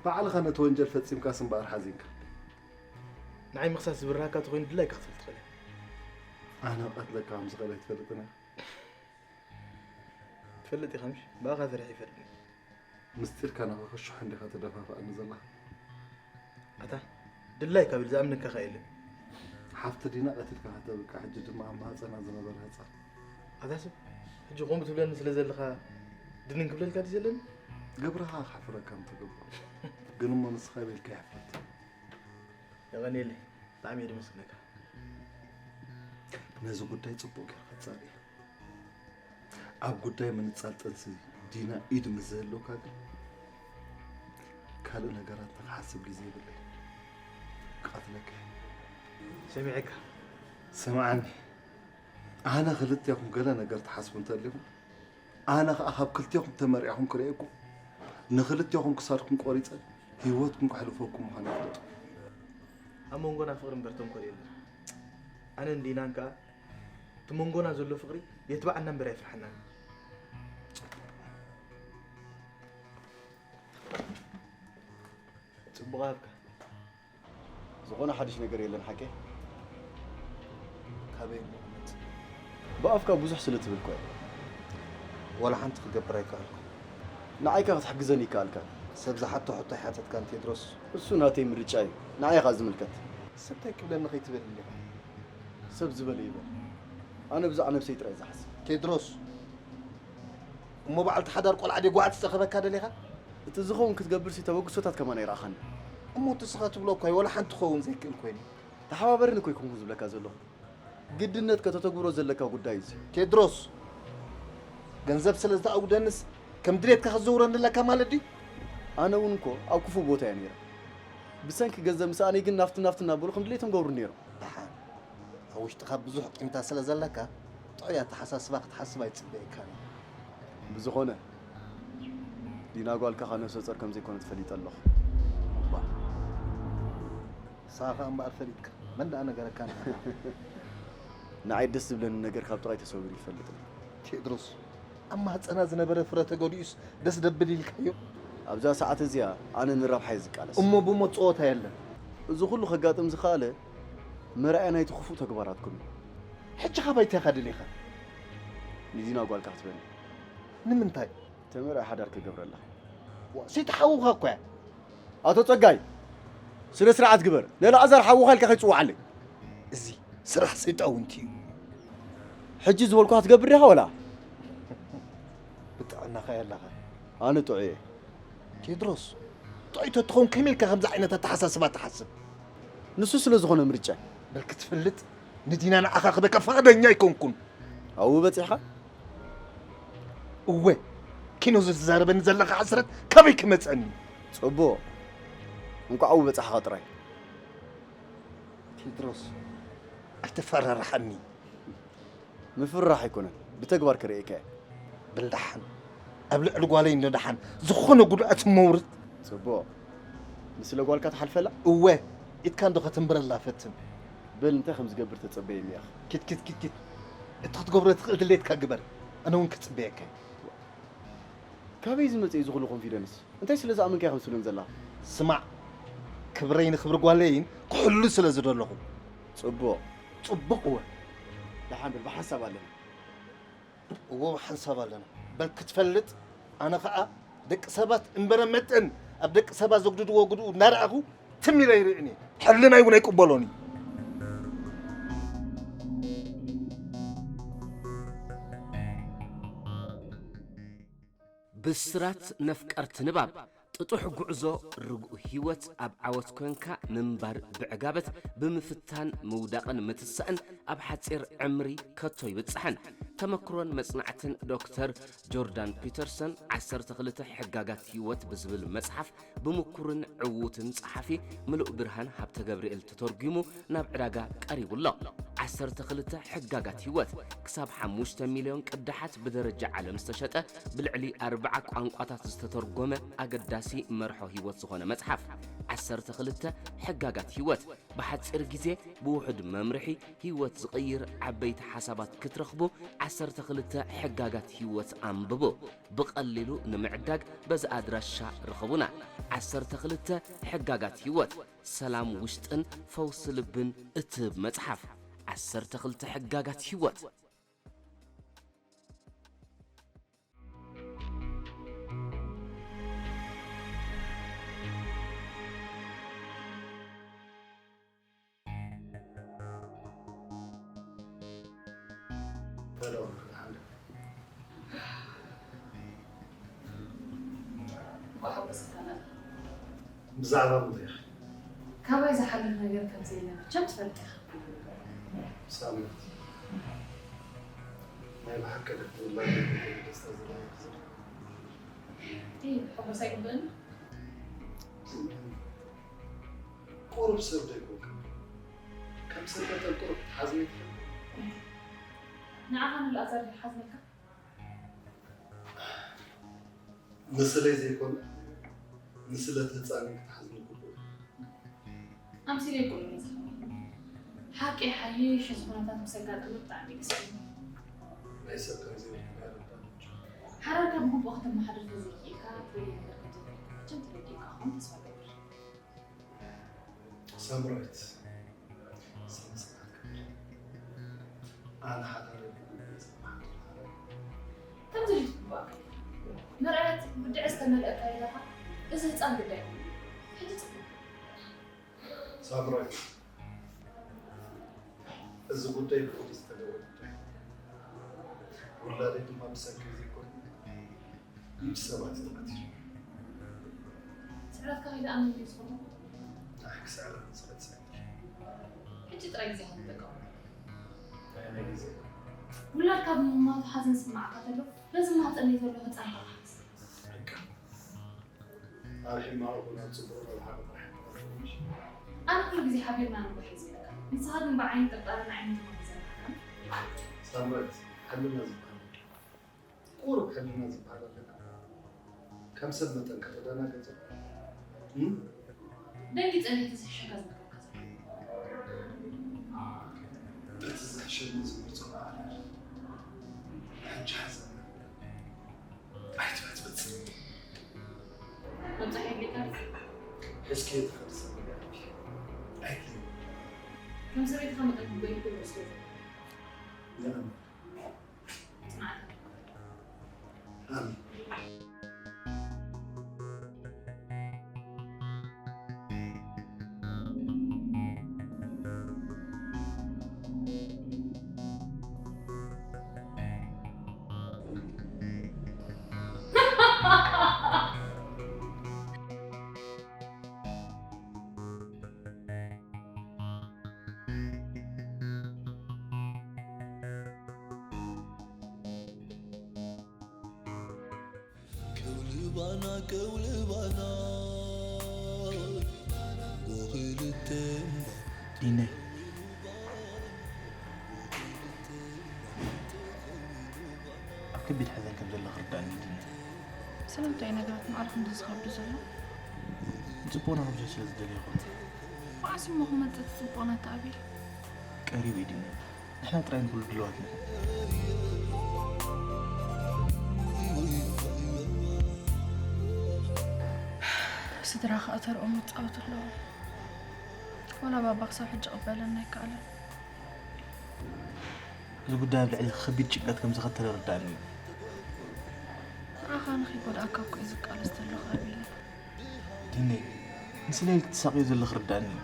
ባዕልኻ ነቲ ወንጀል ፈጺምካስ እምበኣር ሓዚንካ። ንዓይ ምኽሳስ ዝብርሃካ ተኾይኑ ድላይካ ክትብል ትኽእል ኢኻ። ኣነ ክቐትለካ ከም ዝኽእል ኣይትፈልጥን ኢኻ። ትፈልጥ ኢኻ ምሽ? ብኣኻ ፈሪሐ ኣይፈርድን እየ። ምስጢርካ ንኸኽሽሖ እንዲኻ ተደፋፍኣኒ ዘለኻ። ኣታ ድላይካ ብል ዝኣምነካ ከኣ የለን። ሓፍቲ ዲና ቀቲልካ ከተብቅዕ ሕጂ ድማ ኣብ ማህጸና ዝነበረ ህጻን። ኣታ ሰብ ሕጂ ከምኡ ትብለኒ ስለ ዘለኻ ድንን ክብለልካ ድዩ ዘለኒ? ግብርኻ ከሕፍረካ ምተገብኦ። ግን እሞ ንስኻ ኣበይ ኢልካ የሕፍረካ? የቐንየለይ ብጣዕሚ እየ ደመስግነካ። ነዚ ጉዳይ ጽቡቕ ጌርካ ጻረዮ። ኣብ ጉዳይ ምንጻል ጥንሲ ዲና ኢድ ምስ ዝህልወካ ግን ካልእ ነገራት ንኽሓስብ ግዜ የብለይን። ክቐትለካ እየ። ሰሚዐካ። ስምዓኒ፣ ኣነ ክልቴኹም ገለ ነገር ትሓስቡ እንተሊኹም ኣነ ኸኣ ካብ ክልቴኹም ተመሪዕኹም ክርእየኩም ንኽልቴኹም ክሳድኩም ቆሪጸ ህይወትኩም ከሕልፈኩም ምዃነይ ፍለጡ። ኣብ መንጎና ፍቕሪ እምበር ተንኮል የለን። ኣነን ዲናን ከኣ እቲ መንጎና ዘሎ ፍቕሪ የትብዓና እምበር ኣየፍርሓናን እዩ። ጽቡቕ ሃብካ። ዝኾነ ሓድሽ ነገር የለን ሓቀይ? ካበይ እሞ ክመጽእ? ብኣፍካ ብዙሕ ስለ ትብል እኮ እየ። ዋላ ሓንቲ ክገብር ኣይከኣልኩን። ንዓይካ ክትሕግዘኒ ይከኣልካ። ሰብ ዝሓቶ ሕቶ ኣይሓተትካን ቴድሮስ። እሱ ናተይ ምርጫ እዩ። ንዓይ ኸኣ ዝምልከት። ሰብ እንታይ ክብለኒ ከይትብል እንዲኻ። ሰብ ዝበለ ይበል። ኣነ ብዛዕባ ነብሰይ ጥራይ እየ ዝሓስብ። ቴድሮስ። እሞ በዓልቲ ሓዳር ቆልዓ ድየ ጓዕቲ ዝጸኸበካ ደሊኻ? እቲ ዝኸውን ክትገብርሲ ተበግሶታት ከማን ኣይረኣኻን። እሞ እቲ ንስኻ ትብሎ እኳ እዩ ዋላ ሓንቲ ክኸውን ዘይክእል ኮይኑ። ተሓባበርኒ እኮ ኣይኮንኩን ዝብለካ ዘለኹ። ግድነት ከተተግብሮ ዘለካ ጉዳይ እዩ እዚ። ቴድሮስ፣ ገንዘብ ስለ ዝተኣጉደንስ ከም ድሌትካ ክትዝውረኒ ኣለካ ማለት ድዩ? ኣነ እውን እኮ ኣብ ክፉእ ቦታ እየ ነይረ። ብሰንኪ ገንዘብ ምስኣነይ ግን ናፍቲ ናፍቲ እናበሉ ከም ድሌቶም ገብሩ ነይሮም። ደሓን ኣብ ውሽጥኻ ብዙሕ ቂምታ ስለ ዘለካ ጥዑይ ኣተሓሳስባ ክትሓስብ ኣይጽበየካን እየ። ብዝኾነ ዲና ጓልካ ካብ ነፍሰ ጾር ከም ዘይኮነት ፈሊጠ ኣለኹ። እባ ንስኻ ከኣ እምበኣር ፈሊጥካ መን ደኣ ነገረካ ንዓኻ? ንዓይ ደስ ዝብለኒ ነገር ካብ ጥራይ ተሰዊሩ ይፈልጥን። ቴድሮስ ኣብ ማህጸና ዝነበረ ፍረ ተገሊኡስ ደስ ደብል ኢልካዮ? ኣብዛ ሰዓት እዚኣ ኣነ ንረብሓ እየ ዝቃለስ። እሞ ብሞት ጸወታ የለን። እዚ ኩሉ ከጋጥም ዝኸኣለ መርኣያ ናይቲ ክፉእ ተግባራትኩም እዩ። ሕጂ ካባይ እንታይ ኢኻ ደሊኻ? ንዲና ጓልካ ክትበኒ። ንምንታይ? ተመርዕያ ሓዳር ክገብረላ። ዋእ ሰይቲ ሓውኻ እኮ እያ። ኣቶ ጸጋይ ስነ ስርዓት ግበር። ነልኣዛር ሓውኻ ኢልካ ከይትጽውዓለይ። እዚ ስራሕ ሰይጣውንቲ እዩ። ሕጂ ዝበልኩኻ ትገብር ዲኻ ወላ? ብጥዕናኻ እያ ኣለኻ። ኣነ ጥዑይ እየ። ቴድሮስ ጥዑይ ተትኸውን ከመይ ኢልካ ከምዚ ዓይነት ኣተሓሳስባ ትሓስብ? ንሱ ስለ ዝኾነ ምርጫይ። በል ክትፍልጥ ንዲና ንዓኻ ክበካ ፍቓደኛ ኣይኮንኩን። ኣብኡ በጺሕኻ? እወ ኪኖ እዚ ትዛረበኒ ዘለኻ ሕስረት ካበይ ክመጸኒ? ጽቡቕ እንቋዕ ኣብኡ በጻሕኻ ጥራይ። ቴድሮስ ኣይተፈራርሓኒ። ምፍርራሕ ኣይኮነን ብተግባር ከርእየካ እየ። በል ደሓን ኣብ ልዕሊ ጓለይ እንዶ ደሓን ዝኾነ ጉድኣት መውርድ። ጽቡቕ ንስለ ጓልካ ትሓልፈላ? እወ ኢድካ እንዶ ከተንብረላ ፈትን። በል እንታይ ከም ዝገብር ተጸበየኒ ኢኻ። ኪድ ኪድ ኪድ ኪድ እቲ ክትገብሮ ትኽእል ድሌትካ ግበር ኣነ እውን ክጽበየካ እየ። ካበይ ዝመጽእ እዩ እዚ ኩሉ ኮንፊደንስ? እንታይ ስለ ዝኣመንካ ኢኻ ምስለን ዘላ? ስማዕ፣ ክብረይን ክብሪ ጓለይን ክሕሉ ስለ ዝደለኹ። ጽቡቕ። ጽቡቕ እወ። ደሓን በል፣ ብሓንሳብ ኣለና። እዎ፣ ብሓንሳብ ኣለና። በል ክትፈልጥ፣ ኣነ ኸኣ ደቂ ሰባት እምበረ መጠን ኣብ ደቂ ሰባት ዘጉድድዎ ጉድኡ እናረኣኹ ትም ኢለ ይርእን እየ። ሕልናይ እውን ኣይቅበሎን እዩ። ብስራት ነፍቀርቲ ንባብ፣ ጥጡሕ ጉዕዞ ርጉእ ህይወት ኣብ ዓወት ኮንካ ምንባር ብዕጋበት ብምፍታን ምውዳቕን ምትሳእን ኣብ ሓጺር ዕምሪ ከቶ ይብጽሐን። ተመክሮን መጽናዕትን ዶክተር ጆርዳን ፒተርሰን ዓሰርተ ክልተ ሕጋጋት ህይወት ብዝብል መጽሓፍ ብምኩርን ዕዉትን ጸሓፊ ምሉእ ብርሃን ሃብተ ገብርኤል ተተርጒሙ ናብ ዕዳጋ ቀሪቡ ኣሎ። ዓሰርተ ክልተ ሕጋጋት ህይወት ክሳብ ሓሙሽተ ሚልዮን ቅዳሓት ብደረጃ ዓለም ዝተሸጠ ብልዕሊ ኣርብዓ ቋንቋታት ዝተተርጎመ ኣገዳሲ መርሖ ህይወት ዝኾነ መጽሓፍ። ዓሰርተ ክልተ ሕጋጋት ህይወት ብሓጺር ግዜ ብውሑድ መምርሒ ህይወት ዝቕይር ዓበይቲ ሓሳባት ክትረኽቡ ዓሰርተ ክልተ ሕጋጋት ህይወት ኣንብቡ። ብቐሊሉ ንምዕዳግ በዚ ኣድራሻ ርኸቡና። ዓሰርተ ክልተ ሕጋጋት ህይወት፣ ሰላም ውሽጥን ፈውሲ ልብን እትህብ መጽሓፍ። ዓሰርተ ክልተ ሕጋጋት ህይወት። ብዛዕባ ምንታይ ኢኺ? ካባይ ዝሓልፍ ነገር ከም ዘየለ መቸም ትፈልጥ ኢኻ። ሳምንት ናይ ብሓቂ ደስ ደስታ ዝረኣየኪ ዘሎ። እይ፣ ሕጎስ ኣይግብእን። ቁሩብ ሰብ ዶ ይኮንካ? ከም ሰብ መጠን ቁሩብ ክትሓዝኒ ትኽእል? ንዓኻ ንልኣዛር ይሓዝነካ? ንስለይ ዘይኮነ፣ ንስለ እቲ ህጻን እዩ ክትሓዝኒ ግቡእ። ኣምሲለ ኣይኮነን ዝኸውን። ሓቂ ሓይሽ፣ እዚ ኩነታት ምስ ኣጋጠመ ብጣዕሚ ደስ ይብል። ናይ ሰብ ከም ዘይብልካ ይርዳእ። ሓዳርካ ብግቡእ ከተመሓድር ተዘይክኢልካ፣ ትደልዮ ነገር ከም ዘይረኸብካ መቸም ተረዲእካ ክኸውን ተስፋ እገብር። ሳምራዊት፣ ስነ ስርዓት ግበሪ። ኣነ ሓዳረይ ብግቡእ እየ ዘመሓድር። ከምዚ ኢሉ ትግባእ ከይዱ። መርኣያ ብድዐ ዝተመልአ ኣካይዳኻ፣ እዚ ህጻን ግዳይ እዩ። ሕጂ ጽቡቕ። ሳምራዊት፣ እዚ ጉዳይ ብፖሊስ ዝተገበረ ጉዳይ። ውላደይ ድማ ብሰንኪ ዘይኮነ፣ ኢድ ሰባት እዩ ተቐቲሉ። ስዕረትካ ከይተኣመን ድዩ ዝኾነ? ኣይ፣ ክስዕረኒ ስለ ዝጸንሐ። ሕጂ ጥራይ ግዜኻ ተጠቀመሉ። ኣየናይ ግዜ? ውላድካ ብምማቱ ሓዘን ዝስምዓካ ተሎ፣ ነዚ ማህጸነይ ዘሎ ህጻን ከኣ ሓዝ። በቃ። ኣብ ሕማቕ ይኹን ኣብ ጽቡቕ ረብሓ ጥራሕ ይኾነልሽ። ኣነ ኩሉ ግዜ ሓቢርና ንጉሕ እየ ዝብለካ። ንስኻ ግን ብዓይኒ ጥርጣረ ንዓይኒ ትኾኒ ዘለኻ። ሳምራዊት፣ ሕልና ዝበሃል ኣሎ። ቁሩብ ሕልና ዝበሃል ኣለካ። ከም ሰብ መጠን ከተደናገጽ። እም? ደንጊጸ ነቲ ዝሕሸካ ዝነግረካ ዘለኹ። በቲ ዝሕሸኒ ዝመርጾ ማዕረ ሕጂ ሓዘን ኣይትበጽብጽ። መብጽዓ የድልየካ ድዩ? እስኪ ትኸዲ ሰብ ነገር ኣይድልየኒ። ከም ሰበይትኻ መጠን ክትጎይኒ ክብሪ ስለ ዘለኒ። ይኣምን። ጽንዓት። ኣሜን። ከውልባና ከውልባና ጎኽልተ ዲነይ ኣብ ከቢድ ሓዘን ከም ዘለኺ ርዳእኒ ዲነይ። ስለምንታይ እዩ ነገራት ማዕረ ክንድዚ ዝኸብዱ ዘሎ? ጽቡቕና ክብዝሕ ስለ ዝደልየ ይኾን። መዓስ እሞ ክመጽእ እቲ ጽቡቕና ኣቢል? ቀሪቡ እዩ ዲነይ። ንሕና ጥራይ ንኹሉ ድሉዋት ንኹን። ስድራ ከኣ ተርኦም ይጻወቱ ኣለዉ። ወላ ባባ ክሳብ ሕጂ ቅበለና ኣይከኣለን። እዚ ጉዳይ ኣብ ልዕሊ ከቢድ ጭንቀት ከም ዘኸተለ ርዳእኒ እዩ። ንዓኻ ንኸይጎድኣካ እኮ እዩ ዝቃለስ ዘሎ ኣቤለይ። ዲነይ፣ ንስለ ኢልኪ ትሳቕዮ ዘለኺ ርዳእኒ እዩ።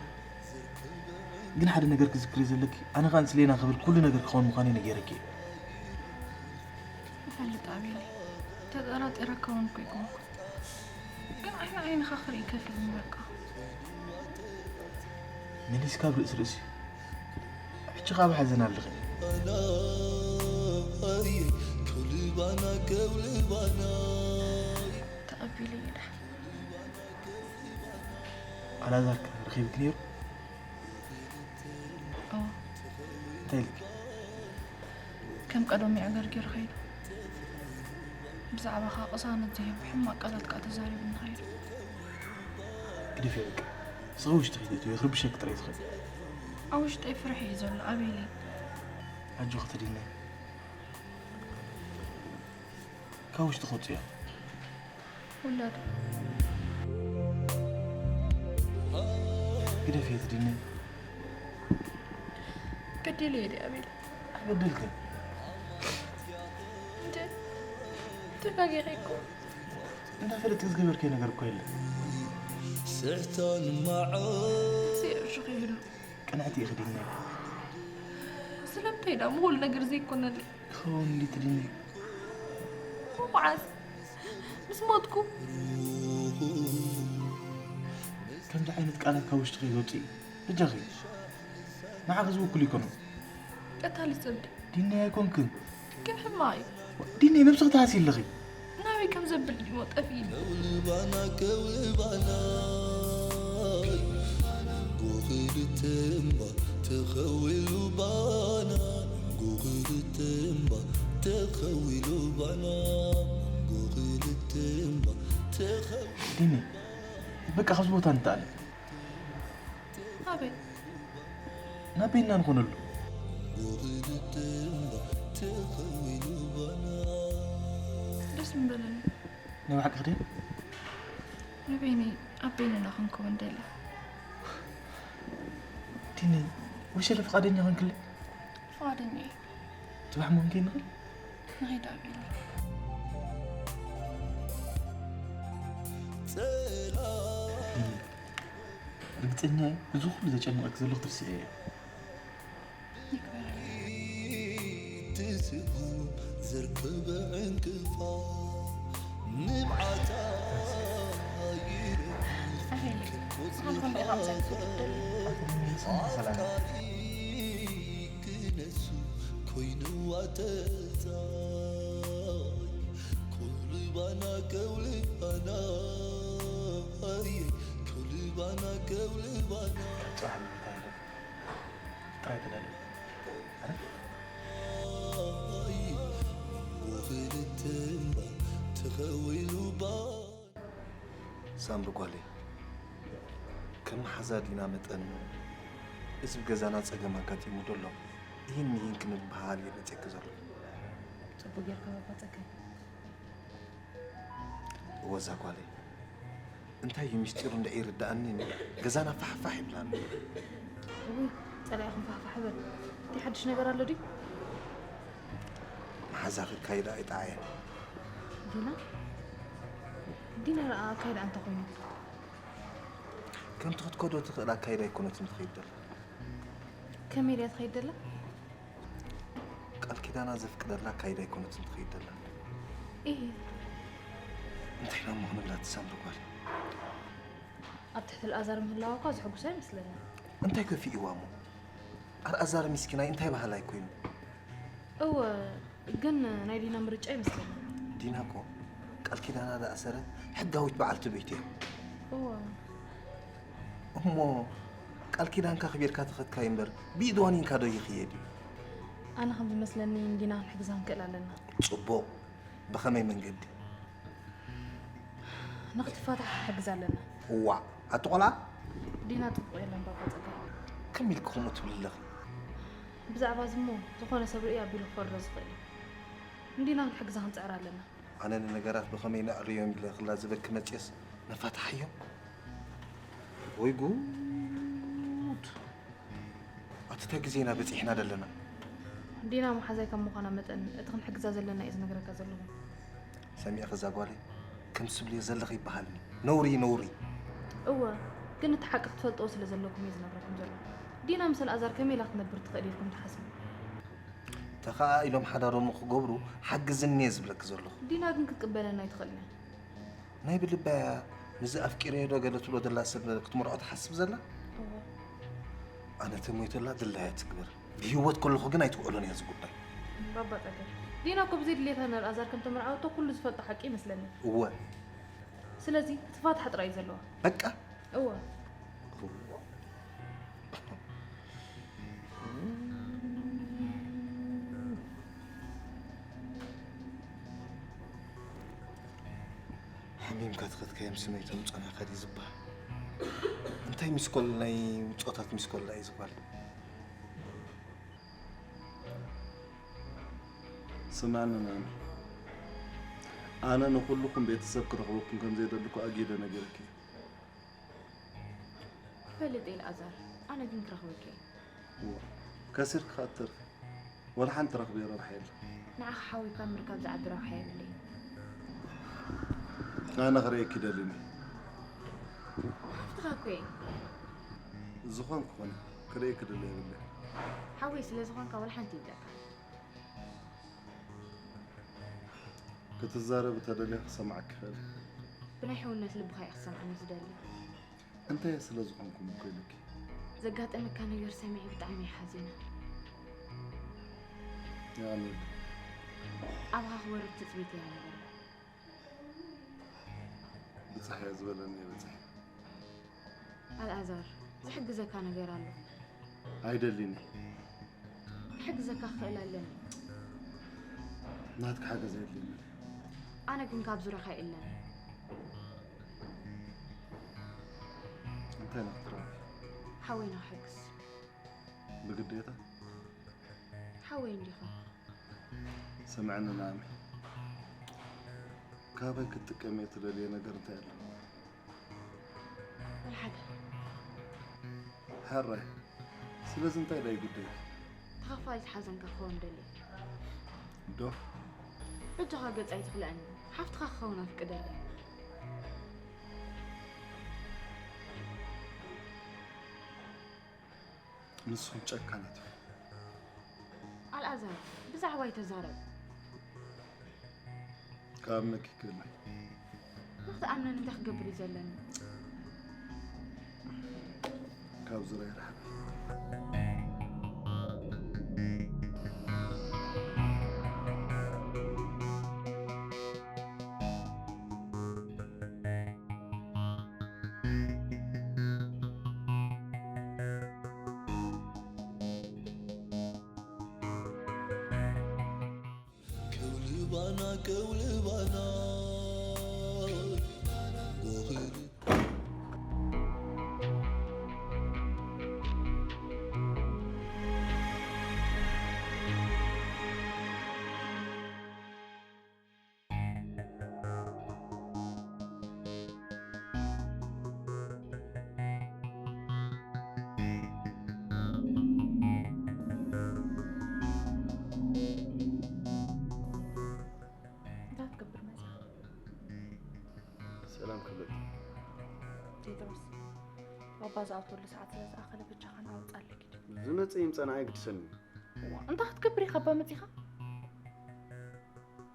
ግን ሓደ ነገር ክዝክሪ ዘለኪ፣ ኣነ ኸኣ ንስሌና ክብል ኩሉ ነገር ክኸውን ምዃነይ ነጊረኪ እየ። እፈልጥ ኣቤለይ፣ ተጠራጢረካ እውን እኮ ኣይኮንኩን። ግን ዓይኒ ዓይንኻ ክርኢ ከፊእኒ በቃ። መሊስካ ኣብ ርእሲ ርእሲ። ሕጂ ኸኣ ብሓዘን ኣለኺ። ተቐቢለዮ ድሓን። ኣልኣዛር ከ ረኺብኪ ነይሩ? እወ። እንታይ ኢልኪ? ከም ቀደሙ የዕገርጊሩ ኸይዱ። ብዛዕባኻ ቅሳነት ዝህብ ሕማቕ ቃላት ከኣ ተዛሪቡኒ ኸይዱ። ግደፍዮ በቃ። እስኺ ውሽጥኺ ተእትውዮ፣ ክርብሸኪ ጥራይ እዩ ዝኽእል። ኣብ ውሽጠይ ፍርሒ እዩ ዘሎ ኣቤለይ። ኣጆኺ ዲነይ። ካብ ውሽጢ ክወጽእ እያ። ውላዱ። ግደፍዮ ዲነይ። ገዲለዮ ድየ ኣቤል? ኣይበደልክን። እንደ ተጋጊኺ እኮ። እንዳፈለጥኪ ዝገበርክዮ ነገር እኮ የለን። ስሕታን መዓት። እዚ እሹኽ ይህሉ። ቅንዕቲ ኢኺ ዲነይ። ስለምንታይ ደኣ ምኹሉ ነገር ዘይኮነለይ? ክኸውን እንዲ ትድኒ። መዓስ? ምስ ሞትኩ? ከምዚ ዓይነት ቃላት ካብ ውሽጥኺ ከይወጽእ እዩ። በጃኺ። ንዓኺ ዝውክል ኣይኮነን። ቀታሊ ሰብ ድዩ? ዲነይ ኣይኮንክን። ግን ሕማቕ እዩ። ዲነይ ነብስኺ ትሃሲ ኣለኺ። ናበይ ከም ዘብል ድሞ ጠፊእኒ። ከውልባና ከውልባና ጎኽልተ እምባ ተኸዊሉ ባና ጎኽልተ እምባ ተኸዊሉ ባና ጎኽልተ እምባ ተኸ ዲነይ በቃ ካብዚ ቦታ ንተኣለ። ኣበይ? ናብ ቤና ንኾነሉ። ደስ ምበለኒ። ናይ ብሓቂ ክደ? ንበይነይ ኣብ በይንና ክንከውን ደልየ። ዲኒ፣ ወሸለ ፍቓደኛ ኾንክለይ? ፍቓደኛ እየ። ጽባሕ ምእንቲ ንኽእል? ንኸይድ ኣቢኒ። ዲኒ፣ ርግጸኛ እየ፣ እዚ ኩሉ ዘጨንቐኪ ዘሎ ክትርስዕዮ እየ። ይግበረለይ። ትስጉም ዘርከበ ዕንቅፋት ንብዓታ ኣይረክብ ኣቤለይ፣ ንስኻ ንኸምኡ ኢኻ ምሳይ ክትውድድ ደሊ? ኣፍቃሪ ክነሱ ኮይንዋ ተጻይ ከውልባና ከውልባና ኣየ ከውልባና ከውልባና። ጽባሕ ንምንታይ ኢለ ጥራይ ተዳለ። ኣረ? ኣይ፣ መንጎ ክልተ እምባ ተኸዊሉ ባ ሳምሪ ጓለይ፣ ከም መሓዛ ዲና መጠን፣ እዚ ብገዛና ጸገም ኣጋጢሙ ደሎ፣ እሂን ምሂን ክንበሃል እየ መጺአኪ ዘለኹ። ጽቡቕ ጌርካ ባባ ጸጋይ። እወ እዛ ጓለይ፣ እንታይ እዩ ሚስጢሩ እንድዒ ይርድኣኒ፣ ገዛና ፋሕፋሕ ይብላኒ። እውይ፣ ጸላኢኹም ፋሕፋሕ በል። እንታይ ሓድሽ ነገር ኣሎ ድዩ? መሓዛ ክካይዳ ኣይጠዓየን። ዲና? ዲና ደኣ ኣካይዳ እንተ ኾይኑ? ከምቲ ክትከዶ ትኽእል ኣካይዳ ኣይኮነትን ትኸይድ ዘላ። ከመይ ድያ ትኸይድ ዘላ? ቃል ኪዳና ዘፍቅደላ ኣካይዳ ኣይኮነትን ትኸይድ ዘላ። እሂ። እንታይ ኢና እሞ ክንብላ ትሳምሪ ጓል? ኣብ ትሕቲ ኣልኣዛር ምህላዋ እኳ ዘሕጉሳ ኣይመስለንን። እንታይ ከፊእዋ እሞ? ኣልኣዛር ሚስኪናይ እንታይ በሃላይ ኮይኑ? እወ፣ ግን ናይ ዲና ምርጫ ይመስለኒ። ዲና እኮ ቃል ኪዳና ዝኣሰረት ሕጋዊት በዓልቲ ቤት እያ። እወ። እሞ ቃል ኪዳንካ ኣኽቢርካ ተኸድካዮ እምበር ብኢድ ዋኒንካ ዶ ይኽየድ እዩ? ኣነ ከም ዝመስለኒ ንዲና ክንሕግዛ ክንክእል ኣለና። ጽቡቕ። ብኸመይ መንገዲ? ንኽትፋታሕ ክሕግዛ ኣለና። እዋእ፣ ኣቲ ቆልዓ! ዲና ጽቡቕ የለን ባባ ጸጋይ። ከመይ ኢልኪ ከምኡ ትብሊ ኣለኺ? ብዛዕባ እዚ እሞ ዝኾነ ሰብ ርእይ ኣቢሉ ክፈርዶ ዝኽእል እዩ። ንዲና ክንሕግዛ ክንጽዕር ኣለና። ኣነ ንነገራት ብኸመይ ነዕርዮም ኢለ ክላዘበኪ መጽየስ ነፋታሓዮም። ወይ ጉድ! ኣቲ እንታይ ግዜ ኢና በጺሕና ዘለና? ዲና መሓዛይ ከም ምዃና መጠን፣ እቲ ክንሕግዛ ዘለና እየ ዝነግረካ ዘለኹ። ሰሚዕኺ እዛ ጓለይ፣ ከምዚ ትብልዮ ዘለኺ ይበሃልኒ። ነውሪ፣ ነውሪ። እወ፣ ግን እቲ ሓቂ ክትፈልጥዎ ስለ ዘለኩም እየ ዝነግረኩም ዘለኹ። ዲና ምስ ኣልኣዛር ከመይ ኢላ ክትነብር ትኽእል ኢልኩም ትሓስቡ? ተኸኣኢሎም ሓዳሮም ክገብሩ ሓግዝኒ እየ ዝብለኪ ዘለኹ። ዲና ግን ክትቅበለና ኣይትኽእልን እያ። ናይ ብልባ እያ፣ ምስዚ ኣፍቂረዮ ዶ ገለ ትብሎ ዘላ ሰብ ክትምርዖ ትሓስብ ዘላ? እወ። ኣነ ተሞይተላ ድላያ ትግበር። ብህይወት ከለኹ ግን ኣይትውዕሎን እያ እዚ ጉዳይ። ባባ ጸገም። ዲና እኮ ብዘይ ድሌታ ንኣልኣዛር ከም ተመርዓወቶ ኩሉ ዝፈልጦ ሓቂ ይመስለኒ። እወ። ስለዚ ክትፋትሓ ጥራይ እዩ ዘለዋ። በቃ። እወ። እወ። ሓሚምካ ተኸትካዮም ስመይቶም ጸናኻ ድዩ ዝበሃል? እንታይ ሚስኮል ናይ ብጾታት ሚስኮል እዩ ዝበሃል? ስምዕኒ ናኒ፣ ኣነ ንኹልኹም ቤተሰብ ክረኽበኩም ከም ዘይደሊ እኮ ኣጊደ ነጊረኪ እየ። ክፈልጥ እየ ኣልኣዛር፣ ኣነ ግን ክረኽበኪ እየ። እዋ፣ ከሲርኪ ኸኣ ትተርፊ። ወላ ሓንቲ ረኽበዮ ረብሓ የለን። ንዓኻ ሓዊካ ምርካብ ዝዓቢ ረብሓ የብለይን። ኣነ ክርእየኪ ደሊኒ። ሓፍትኻ እኮ እየ። ዝኾንኩ ኹኒ፣ ክርእየኪ ድሌት የብለይን። ሓወይ ስለ ዝኾንካ ወላ ሓንቲ ይብለካ። ክትዛረቢ ተደልየ ክሰምዓኪ ይኽእል። ብናይ ሕውነት ልብኻ እየ ክሰምዓኒ ዝደሊ። እንታይ እየ ስለ ዝኾንኩም እኮ ኢሉኪ። ዘጋጠመካ ነገር ሰሚዐ ብጣዕሚ እየ ሓዚነ። ያኔ ኣባኻ ክወርድ ትጽቢት እየ ነይረ። ብጻሕ እየ ዝበለኒ እየ በጺሐ። ኣልኣዛር፣ ዝሕግዘካ ነገር ኣሎ። ኣይደልን እየ። ክሕግዘካ ክኽእል ኣለኒ። ናትካ ሓገዝ ኣየድልየንን። ኣነ ግን ካብ ዙርያኻ የለን። እንታይ ኢና ክትረኽብ? ሓወይና ክሕግዝ። ብግዴታ? ሓወይ እንዲኻ። ስምዕኒ ናሚ። ካበይ ክትጥቀም እየ ትደልየ ነገር እንታይ ኣሎ? ወልሓደ። ሕራይ። ስለዚ እንታይ ደኣ እዩ ጉዳይ? ተኻፋሊት ሓዘንካ ክኸውን ደልየ። ዶ? በጃኻ ገጽ ኣይትኽልአኒ። ሓፍትኻ ክኸውን ኣፍቅደለይ። ንስኹም ጨካናት ኢኹም። ኣልኣዛር፣ ብዛዕባይ ተዛረብ። ክኣምነኪ ይክእል። ንክትኣምነኒ እንታይ ክገብር እዩ ዘለኒ? ካብ ዙርያ ርሓቂ። ከውልባና ከውልባና ጎህል እንታይ ክትገብር መጺኻ? ሰላም ክብለኪ። ቴድሮስ፣ ባባ ዝኣትወሉ ሰዓት ስለ ዝኣኸለ በጃኻ ንዓ ውጻእ ኣለኪ። ዝመጽእ ይምጻእ ንዓይ ግድሰኒ። እዋ፣ እንታይ ክትገብር ኢኻ እባ መጺኻ?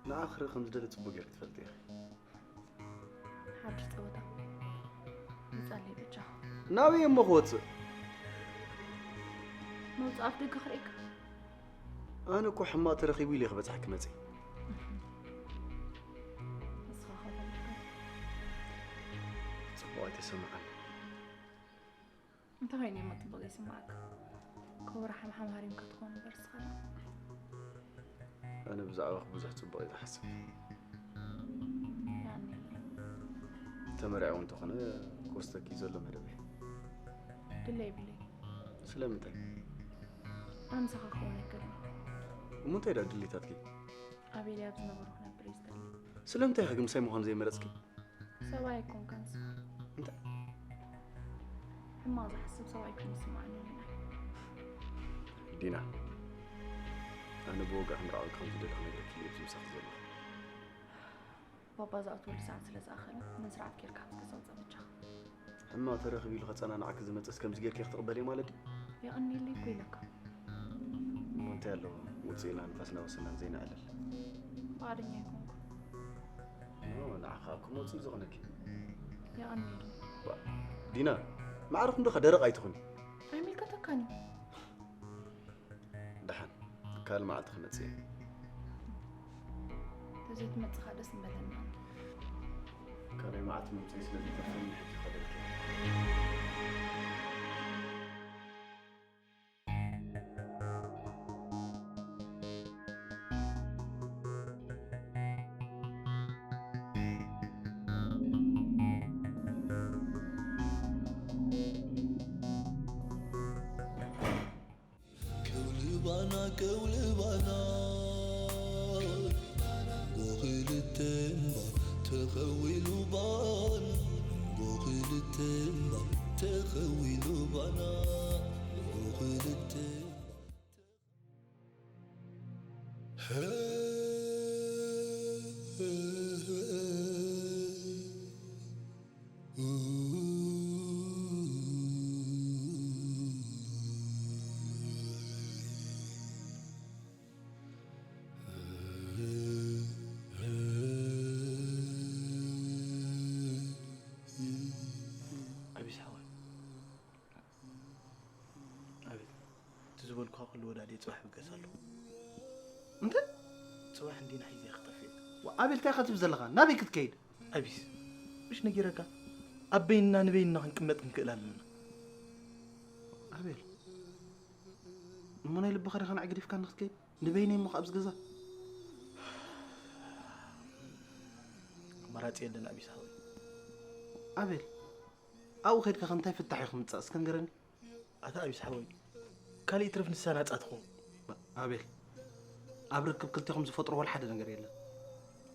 ንዓ ክርኢ ከም ዝደሊ ጽቡቕ ጌርኪ ትፈልጢ ኢኺ። ሓድሽ ጸወታ። ምጻለይ በጃኻ። ናበይ እሞ ክወጽእ? መውጽእ ኣፍ ደገ ክርእየካ። ኣነ እኮ ሕማቕ ተረኺቡ ኢለ ክበጽሓ ክመጽእ። ንስኻ ኸ ፈሊጥካ? ጽቡቕ ኣይተሰምዓን። እንታይ ኮይኑ እሞ ጽቡቕ ዘይስምዓካ? ክቡር ሓምሓም ሃሪምካ ትኸውን እምበር ንስኻ ደኣ። ኣነ ብዛዕባኺ ብዙሕ ጽቡቕ እየ ዝሓስብ። ያኔ። ተመርዒ እውን እንተኾነ ክወስደኪ እዩ ዘሎ መደበይ። ድለ የብለይ። ስለምንታይ? ኣነ ምሳኻ ክኸውን ኣይክእልን። እሞ እንታይ ደኣ ድሌታትኪ? ኣቤል ኣብ ዝነበሮ ክነብር እዩ ዝደሊ። ስለምንታይ ኢኺ ግን ምሳይ ምዃን ዘይመረጽኪ? ሰብኣይ ኣይኮንካን ንስኻ። እንታይ? ሕማቕ ዝሓስብ ሰብ ኣይኮነ ዝስምዓኒ። ዲና፣ ኣነ ብወግዒ ክምርዓወኪ ከም ዝደሊ ክነግረኪ እየ ኣብዚ ምሳኺ ዘለኹ። ባባ ዝኣትወሉ ሰዓት ስለ ዝኣኸለ ምን ስርዓት ጌርካ ኣብዚ ገዛ ውፃእ በጃኻ። ሕማቕ ተረኺቡ ኢሉ ከጸናንዓኪ ዝመጽእስ ከምዚ ጌርኪ ክትቕበልዮ ማለት ድዩ? የቐንየለይ እኮ ኢለካ። እሞ እንታይ ኣለዎ ውፅእና ንፋስና ወሰናን ዘይንኣልል? ፍቓደኛ ኣይኮንኩ። ኖ፣ ንዓኻ እኮ መውፅኢ ዝኾነኪ። የቐንየለይ። ዲና፣ ማዕርኹም ዶኻ ደረቕ ኣይትኹኒ። ኣይምልከተካን እዩ። ደሓን ካልእ መዓልቲ ክመፅእ እየ። ተዘይትመፅኻ ደስ ምበለና። ካልኣይ መዓልቲ ምምፅእ ስለ ዘይተርፈኒ ሕጂ ከደልኪ። ከውልባና ከውልባና ጎኽልተ እምባ ተኸዊሉ ባና ጎኽልተ እምባ ተኸዊሉ ባና ጎኽልተ እምባ ኣቢስ ሓወይ፣ ኣቤት። እቲ ዝበልኩኻ ኩሉ ወዳድየ ጽባሕ ብገስ ኣለኹ። እንታይ? ጽባሕ እንዲና ሒዘ ክጠፍእ። ኣቤል፣ እንታይ ኢኻ ትብል ዘለኻ? ናበይ ክትከይድ? ኣቢስ፣ ምሽ ነጊረካ፣ ኣብ በይንና ንበይንና ክንቅመጥ ክንክእል ኣለና። ኣቤል፣ እሞ ናይ ልብኻ ዲኻ ንዓይ ገዲፍካኒ ክትከይድ? ንበይነይ እሞ ኣብዚ ገዛ? ኣማራጺ የለን ኣቢስ ሓወይ። ኣቤል፣ ኣብኡ ከይድካ ከ እንታይ ፍታሕ እዩ ክምጻእ? እስከ ንገረኒ። ኣታ ኣቢስ ሓወይ፣ ካልእ ይትረፍ ንሳ ናጻ ትኹን። ኣቤል፣ ኣብ ርክብ ክልቴኹም ዝፈጥሮ ወላ ሓደ ነገር የለን።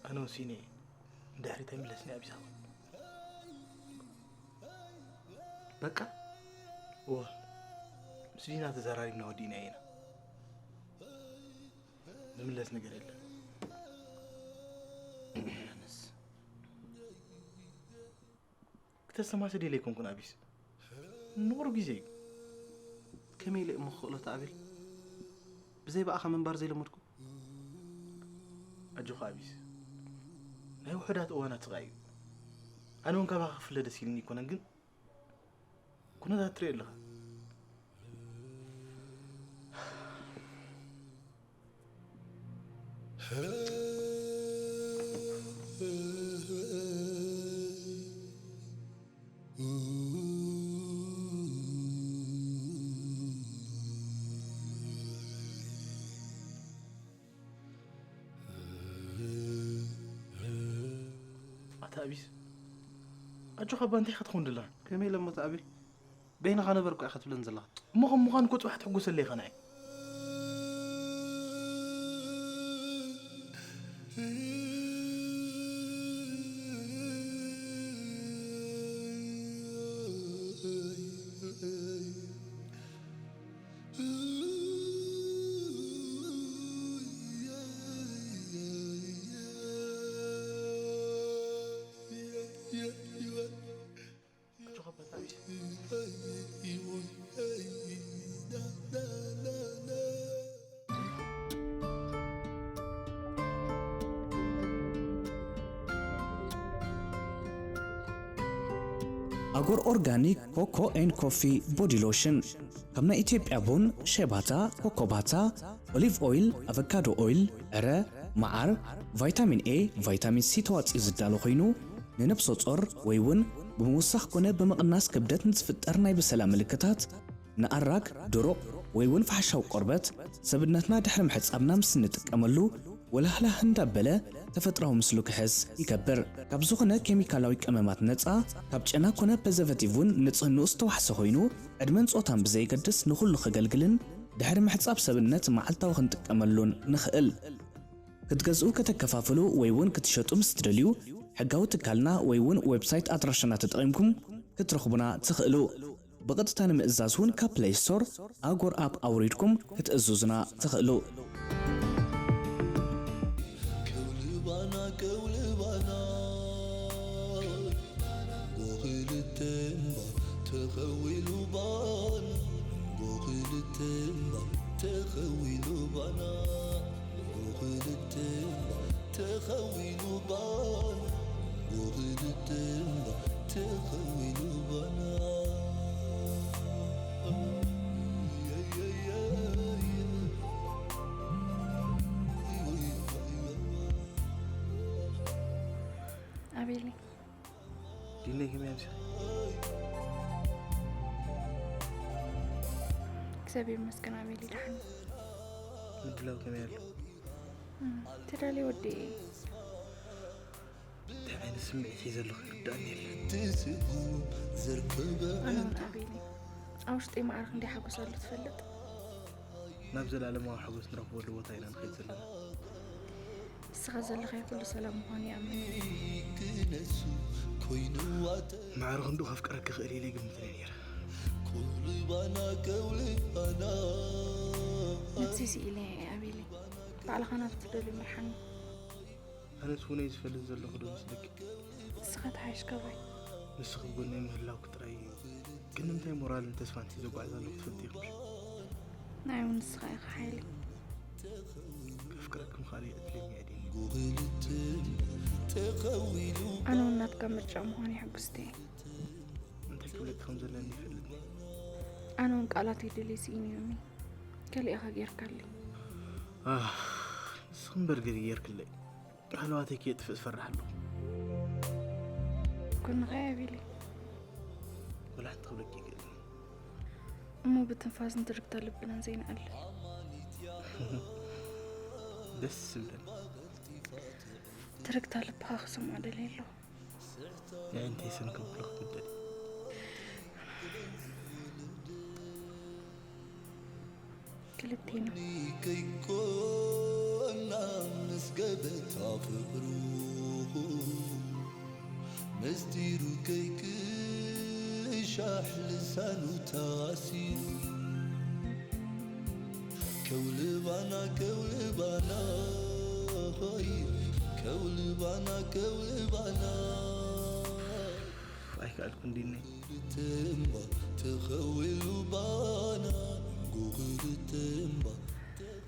ኣነ ወሲነ እየ። ንድሕሪት ኣይምለስን እየ ኣቢስ ሓወይ። በቃ? እወ፣ ምስ ዲና ተዘራሪብና ወዲእናዮ ኢና። ዝምለስ ነገር የለን። ኣነስ ክተስተማስል ኢለ ኣይኮንኩን ኣቢስ። ንቑሩብ ግዜ እዩ። ከመይ ኢለ እሞ ክኽእሎ ኣቤል? ብዘይ ብኣኻ ምንባር ዘይለመድኩ። ኣጆኻ ኣቢስ። ናይ ውሑዳት እዋናት ስቓይ እዩ። ኣነ እውን ካባኻ ክፍለ ደስ ኢልኒ ኣይኮነን፣ ግን ኩነታት ትርኢ ኣለኻ። ኣታ ኣቢስ፣ ኣጆኻ እባ እንታይ ኢኻ ትኸውን ደለኻ? ከመይ ኢለ እሞ ኣታ ኣቤል? በይንኻ ንበር እኮ ኢኻ ትብለኒ ዘለኻ። እሞ ከም ምዃኑ እኮ ጽባሕ ትሕጎሰለይ ኢኻ ንዓይ። ኣጎር ኦርጋኒክ ኮኮ ኤንድ ኮፊ ቦዲ ሎሽን፣ ካብ ናይ ኢትዮጵያ ቡን፣ ሸባታ፣ ኮኮባታ፣ ኦሊቭ ኦይል፣ ኣቨካዶ ኦይል፣ ዕረ፣ መዓር፣ ቫይታሚን ኤ፣ ቫይታሚን ሲ ተዋፂኡ ዝዳሎ ኮይኑ፣ ንነብሰ ጾር ወይ እውን ብምውሳኽ ኮነ ብምቕናስ ክብደት ንዝፍጠር ናይ ብሰላ ምልክታት፣ ንኣራግ፣ ድሩቕ ወይ እውን ፋሕሻዊ ቆርበት፣ ሰብነትና ድሕሪ ምሕጻብና ምስ እንጥቀመሉ ወላህላህ እንዳበለ ተፈጥራዊ ምስሉ ክሕዝ ይገብር። ካብ ዝኾነ ኬሚካላዊ ቀመማት ነጻ፣ ካብ ጨና ኮነ ፐዘቨቲቭ እውን ንጽህንኡ ዝተዋሕሰ ኮይኑ፣ ዕድመን ጾታን ብዘየገድስ ንኹሉ ከገልግልን ድሕሪ ምሕጻብ ሰብነት መዓልታዊ ክንጥቀመሉን ንኽእል። ክትገዝኡ፣ ከተከፋፍሉ ወይ እውን ክትሸጡ ምስ ትደልዩ፣ ሕጋዊ ትካልና ወይ እውን ዌብሳይት ኣድራሻና ተጠቒምኩም ክትረኽቡና ትኽእሉ። ብቐጥታ ንምእዛዝ እውን ካብ ፕለይ ስቶር ኣጎር ኣፕ ኣውሪድኩም ክትእዝዙና ትኽእሉ። ከውልባና ከውልባና ጎኽልተ እምባ ተኸዊሉ ባና ጎኽልተ እምባ ተኸዊሉ ባና ጎኽልተ እምባ ተኸዊሉ ባና ጎኽልተ እምባ ተኸዊሉ ባና ኣቤለይ ዲነይ ከመይ ኣምሲኺ? እግዚኣብሔር ይመስገን ኣቤለይ ደሓን። ምድላው ከመይ ኣሎ? እም፣ ተዳልየ ወዲኤ። እንታይ ዓይነት ስምዒት እዩ ዘለኹ ይርዳእኒ የለን። ኣነ እውን ኣቤለይ ኣብ ውሽጠይ ማዕረ ክንደይ ሓጎስ ኣሎ ትፈልጥ? ናብ ዘላለማዊ ሓጎስ ንረኽበሉ ቦታ ኢና ንኸይድ ዘለና። ንስኻ ዘለኻዮ ኩሉ ሰላም ምዃኑ ይኣምን። ማዕረ ክንድኡ ከፍቅረኪ ክእል ኢለ ይግምት እየ ነይረ። ነብሲ ስኢለ እየ ኣቤለይ። ባዕልኻ ናብ ትደልዮ ምርሓኒ። ኣነስ እውን እየ ዝፈልጥ ዘለኹ ዶ መስለኪ? ንስኻ ተሓይሽ ካባይ። ንስኺ ጎነይ ምህላውኪ ጥራይ እዩ። ግን ንምንታይ ሞራልን ተስፋን ሒዘ ጓዕዝ ኣለኹ ትፈልጢ ኢኺ ምሽ? ናይ እውን ንስኻ ኢኻ ሓይለይ። ከፍቅረኪ ምኽኣለይ ዕድለኛ እየ ድየ? ኣነ እውን ናትካ ምርጫ ምዃኑ የሐጉስቲ እየ። እንታይ ክብለኪ ከም ዘለኒ ይፈልጥ እየ። ኣነ እውን ቃላት ይደልየ ስኢነ እየ። ገለ ኢኻ ጌርካለይ። ኣህ፣ ንስኺ እምበር ገለ ጌርክለይ። ሃለዋተይ ከየጥፍእ ዝፈርሕ ኣለኹ። ጎንኻ እየ ኣቤለይ። ወላ ሓንቲ ክብለኪ ይክእል። እሞ ብትንፋስን ትርግታ ልብናን ዘይንኣልል። ደስ ዝብለኒ። ትርግታ ልብኻ ክሰምዖ ደልየ ኣለኹ። የዒንተይ ሰንከብሎ ክትምደድ። ክልቴና። ከይኮና ምስ ገበታ ፍቅሩ ምስጢሩ ከይቅሻሕ ልሳኑ ታሲሩ ከውልባና ከውልባና ሆይ ከውልባና ከውልባና ኣይከኣልኩ እንዲኒ ተኸዊሉ ባና ጉኽልተ እምባ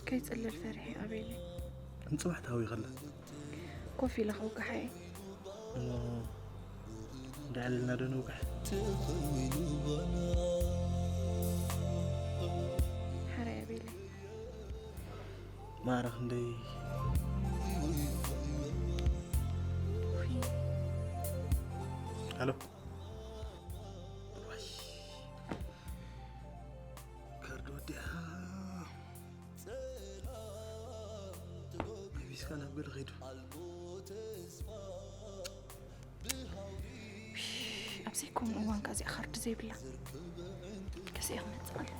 ከይጽልል ፈሪሐ ኣቤለይ። ንጽባሕ ተሃዊኸላ። ኮፍ ኢለ ከውግሓ እየ። እሞ እንዳዕለልና ዶ ንውግሕ? ተኸዊሉ ባና ሓራይ ኣቤለይ። ማዕረ ክንደይ? ሃሎ። ዋይ። ካርድ ወዲኣ። ቢቢስካ ናብ ገለ ኸይዱ። ኣብዚ ከምኡ እዋን ከ እዚኣ ካርድ ዘይብላ ገዚአ ክመፅእ ኣለና።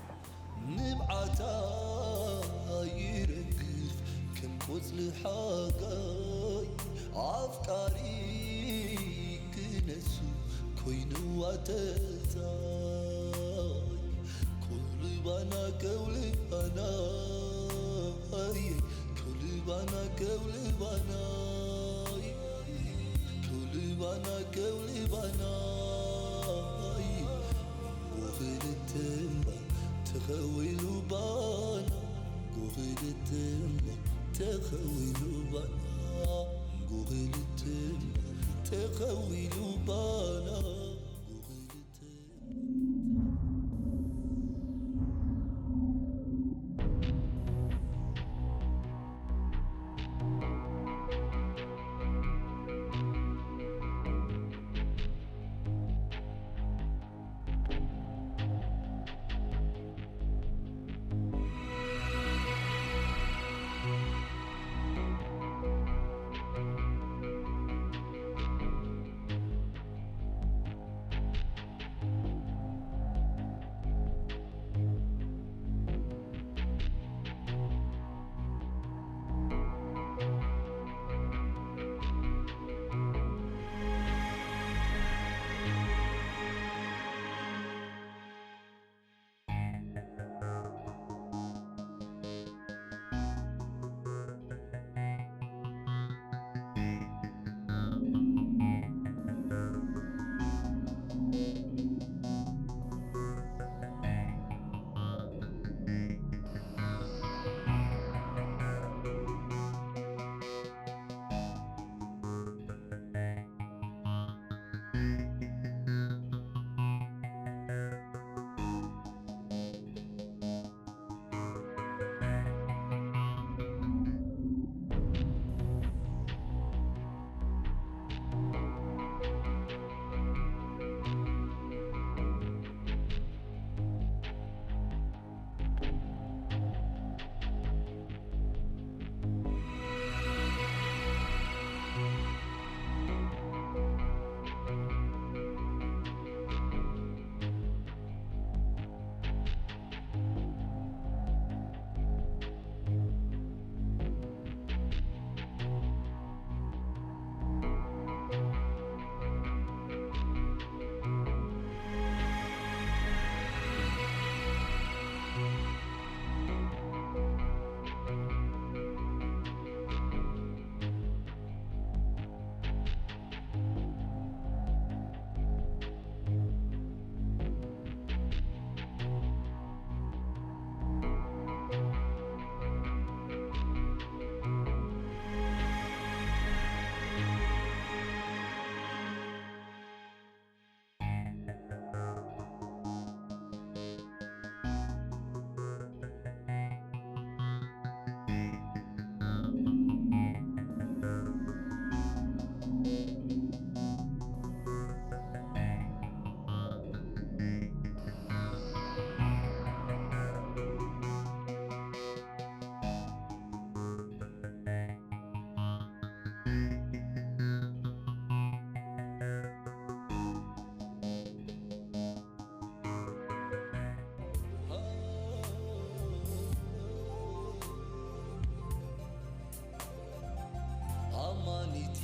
ንብዓታ ይረግፍ ከም ቆፅሊ ሓጋይ ኣፍቃሪ ክነሱ ኮይንዋ ተታይ ከውልባና ከውልባና ኣየ ከውልባና ከውልባና ከውልባና ከውልባና ጎኽልተ እምባ ተኸዊሉ ባና ጎኽልተ እምባ ተኸዊሉ ባና ጎኽልተ እምባ ተኸዊሉ ባና ጎኽልተ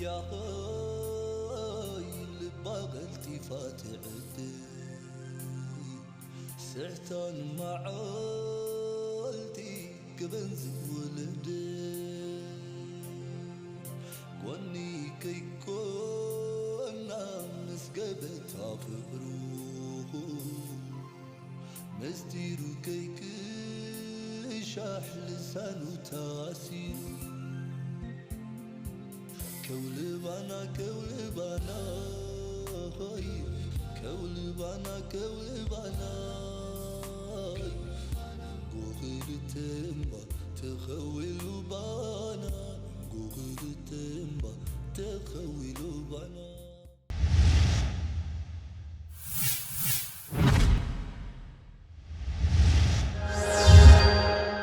ያኸይ ልባ ቀልጢፋ ትዕድል ስሕታን መዓልቲ ክበን ዝውልድ ጎኒ ከይኮና ምስ ገበታ ፍቅሩ ምስጢሩ ከይክሻሕ ልሳኑ ታሲሩ ከውልባና ከውልባና ሆይ ከውልባና ከውልባና ጎኽልተ እምባ ተኸዊሉ ባና ጎኽልተ እምባ ተኸዊሉ ባና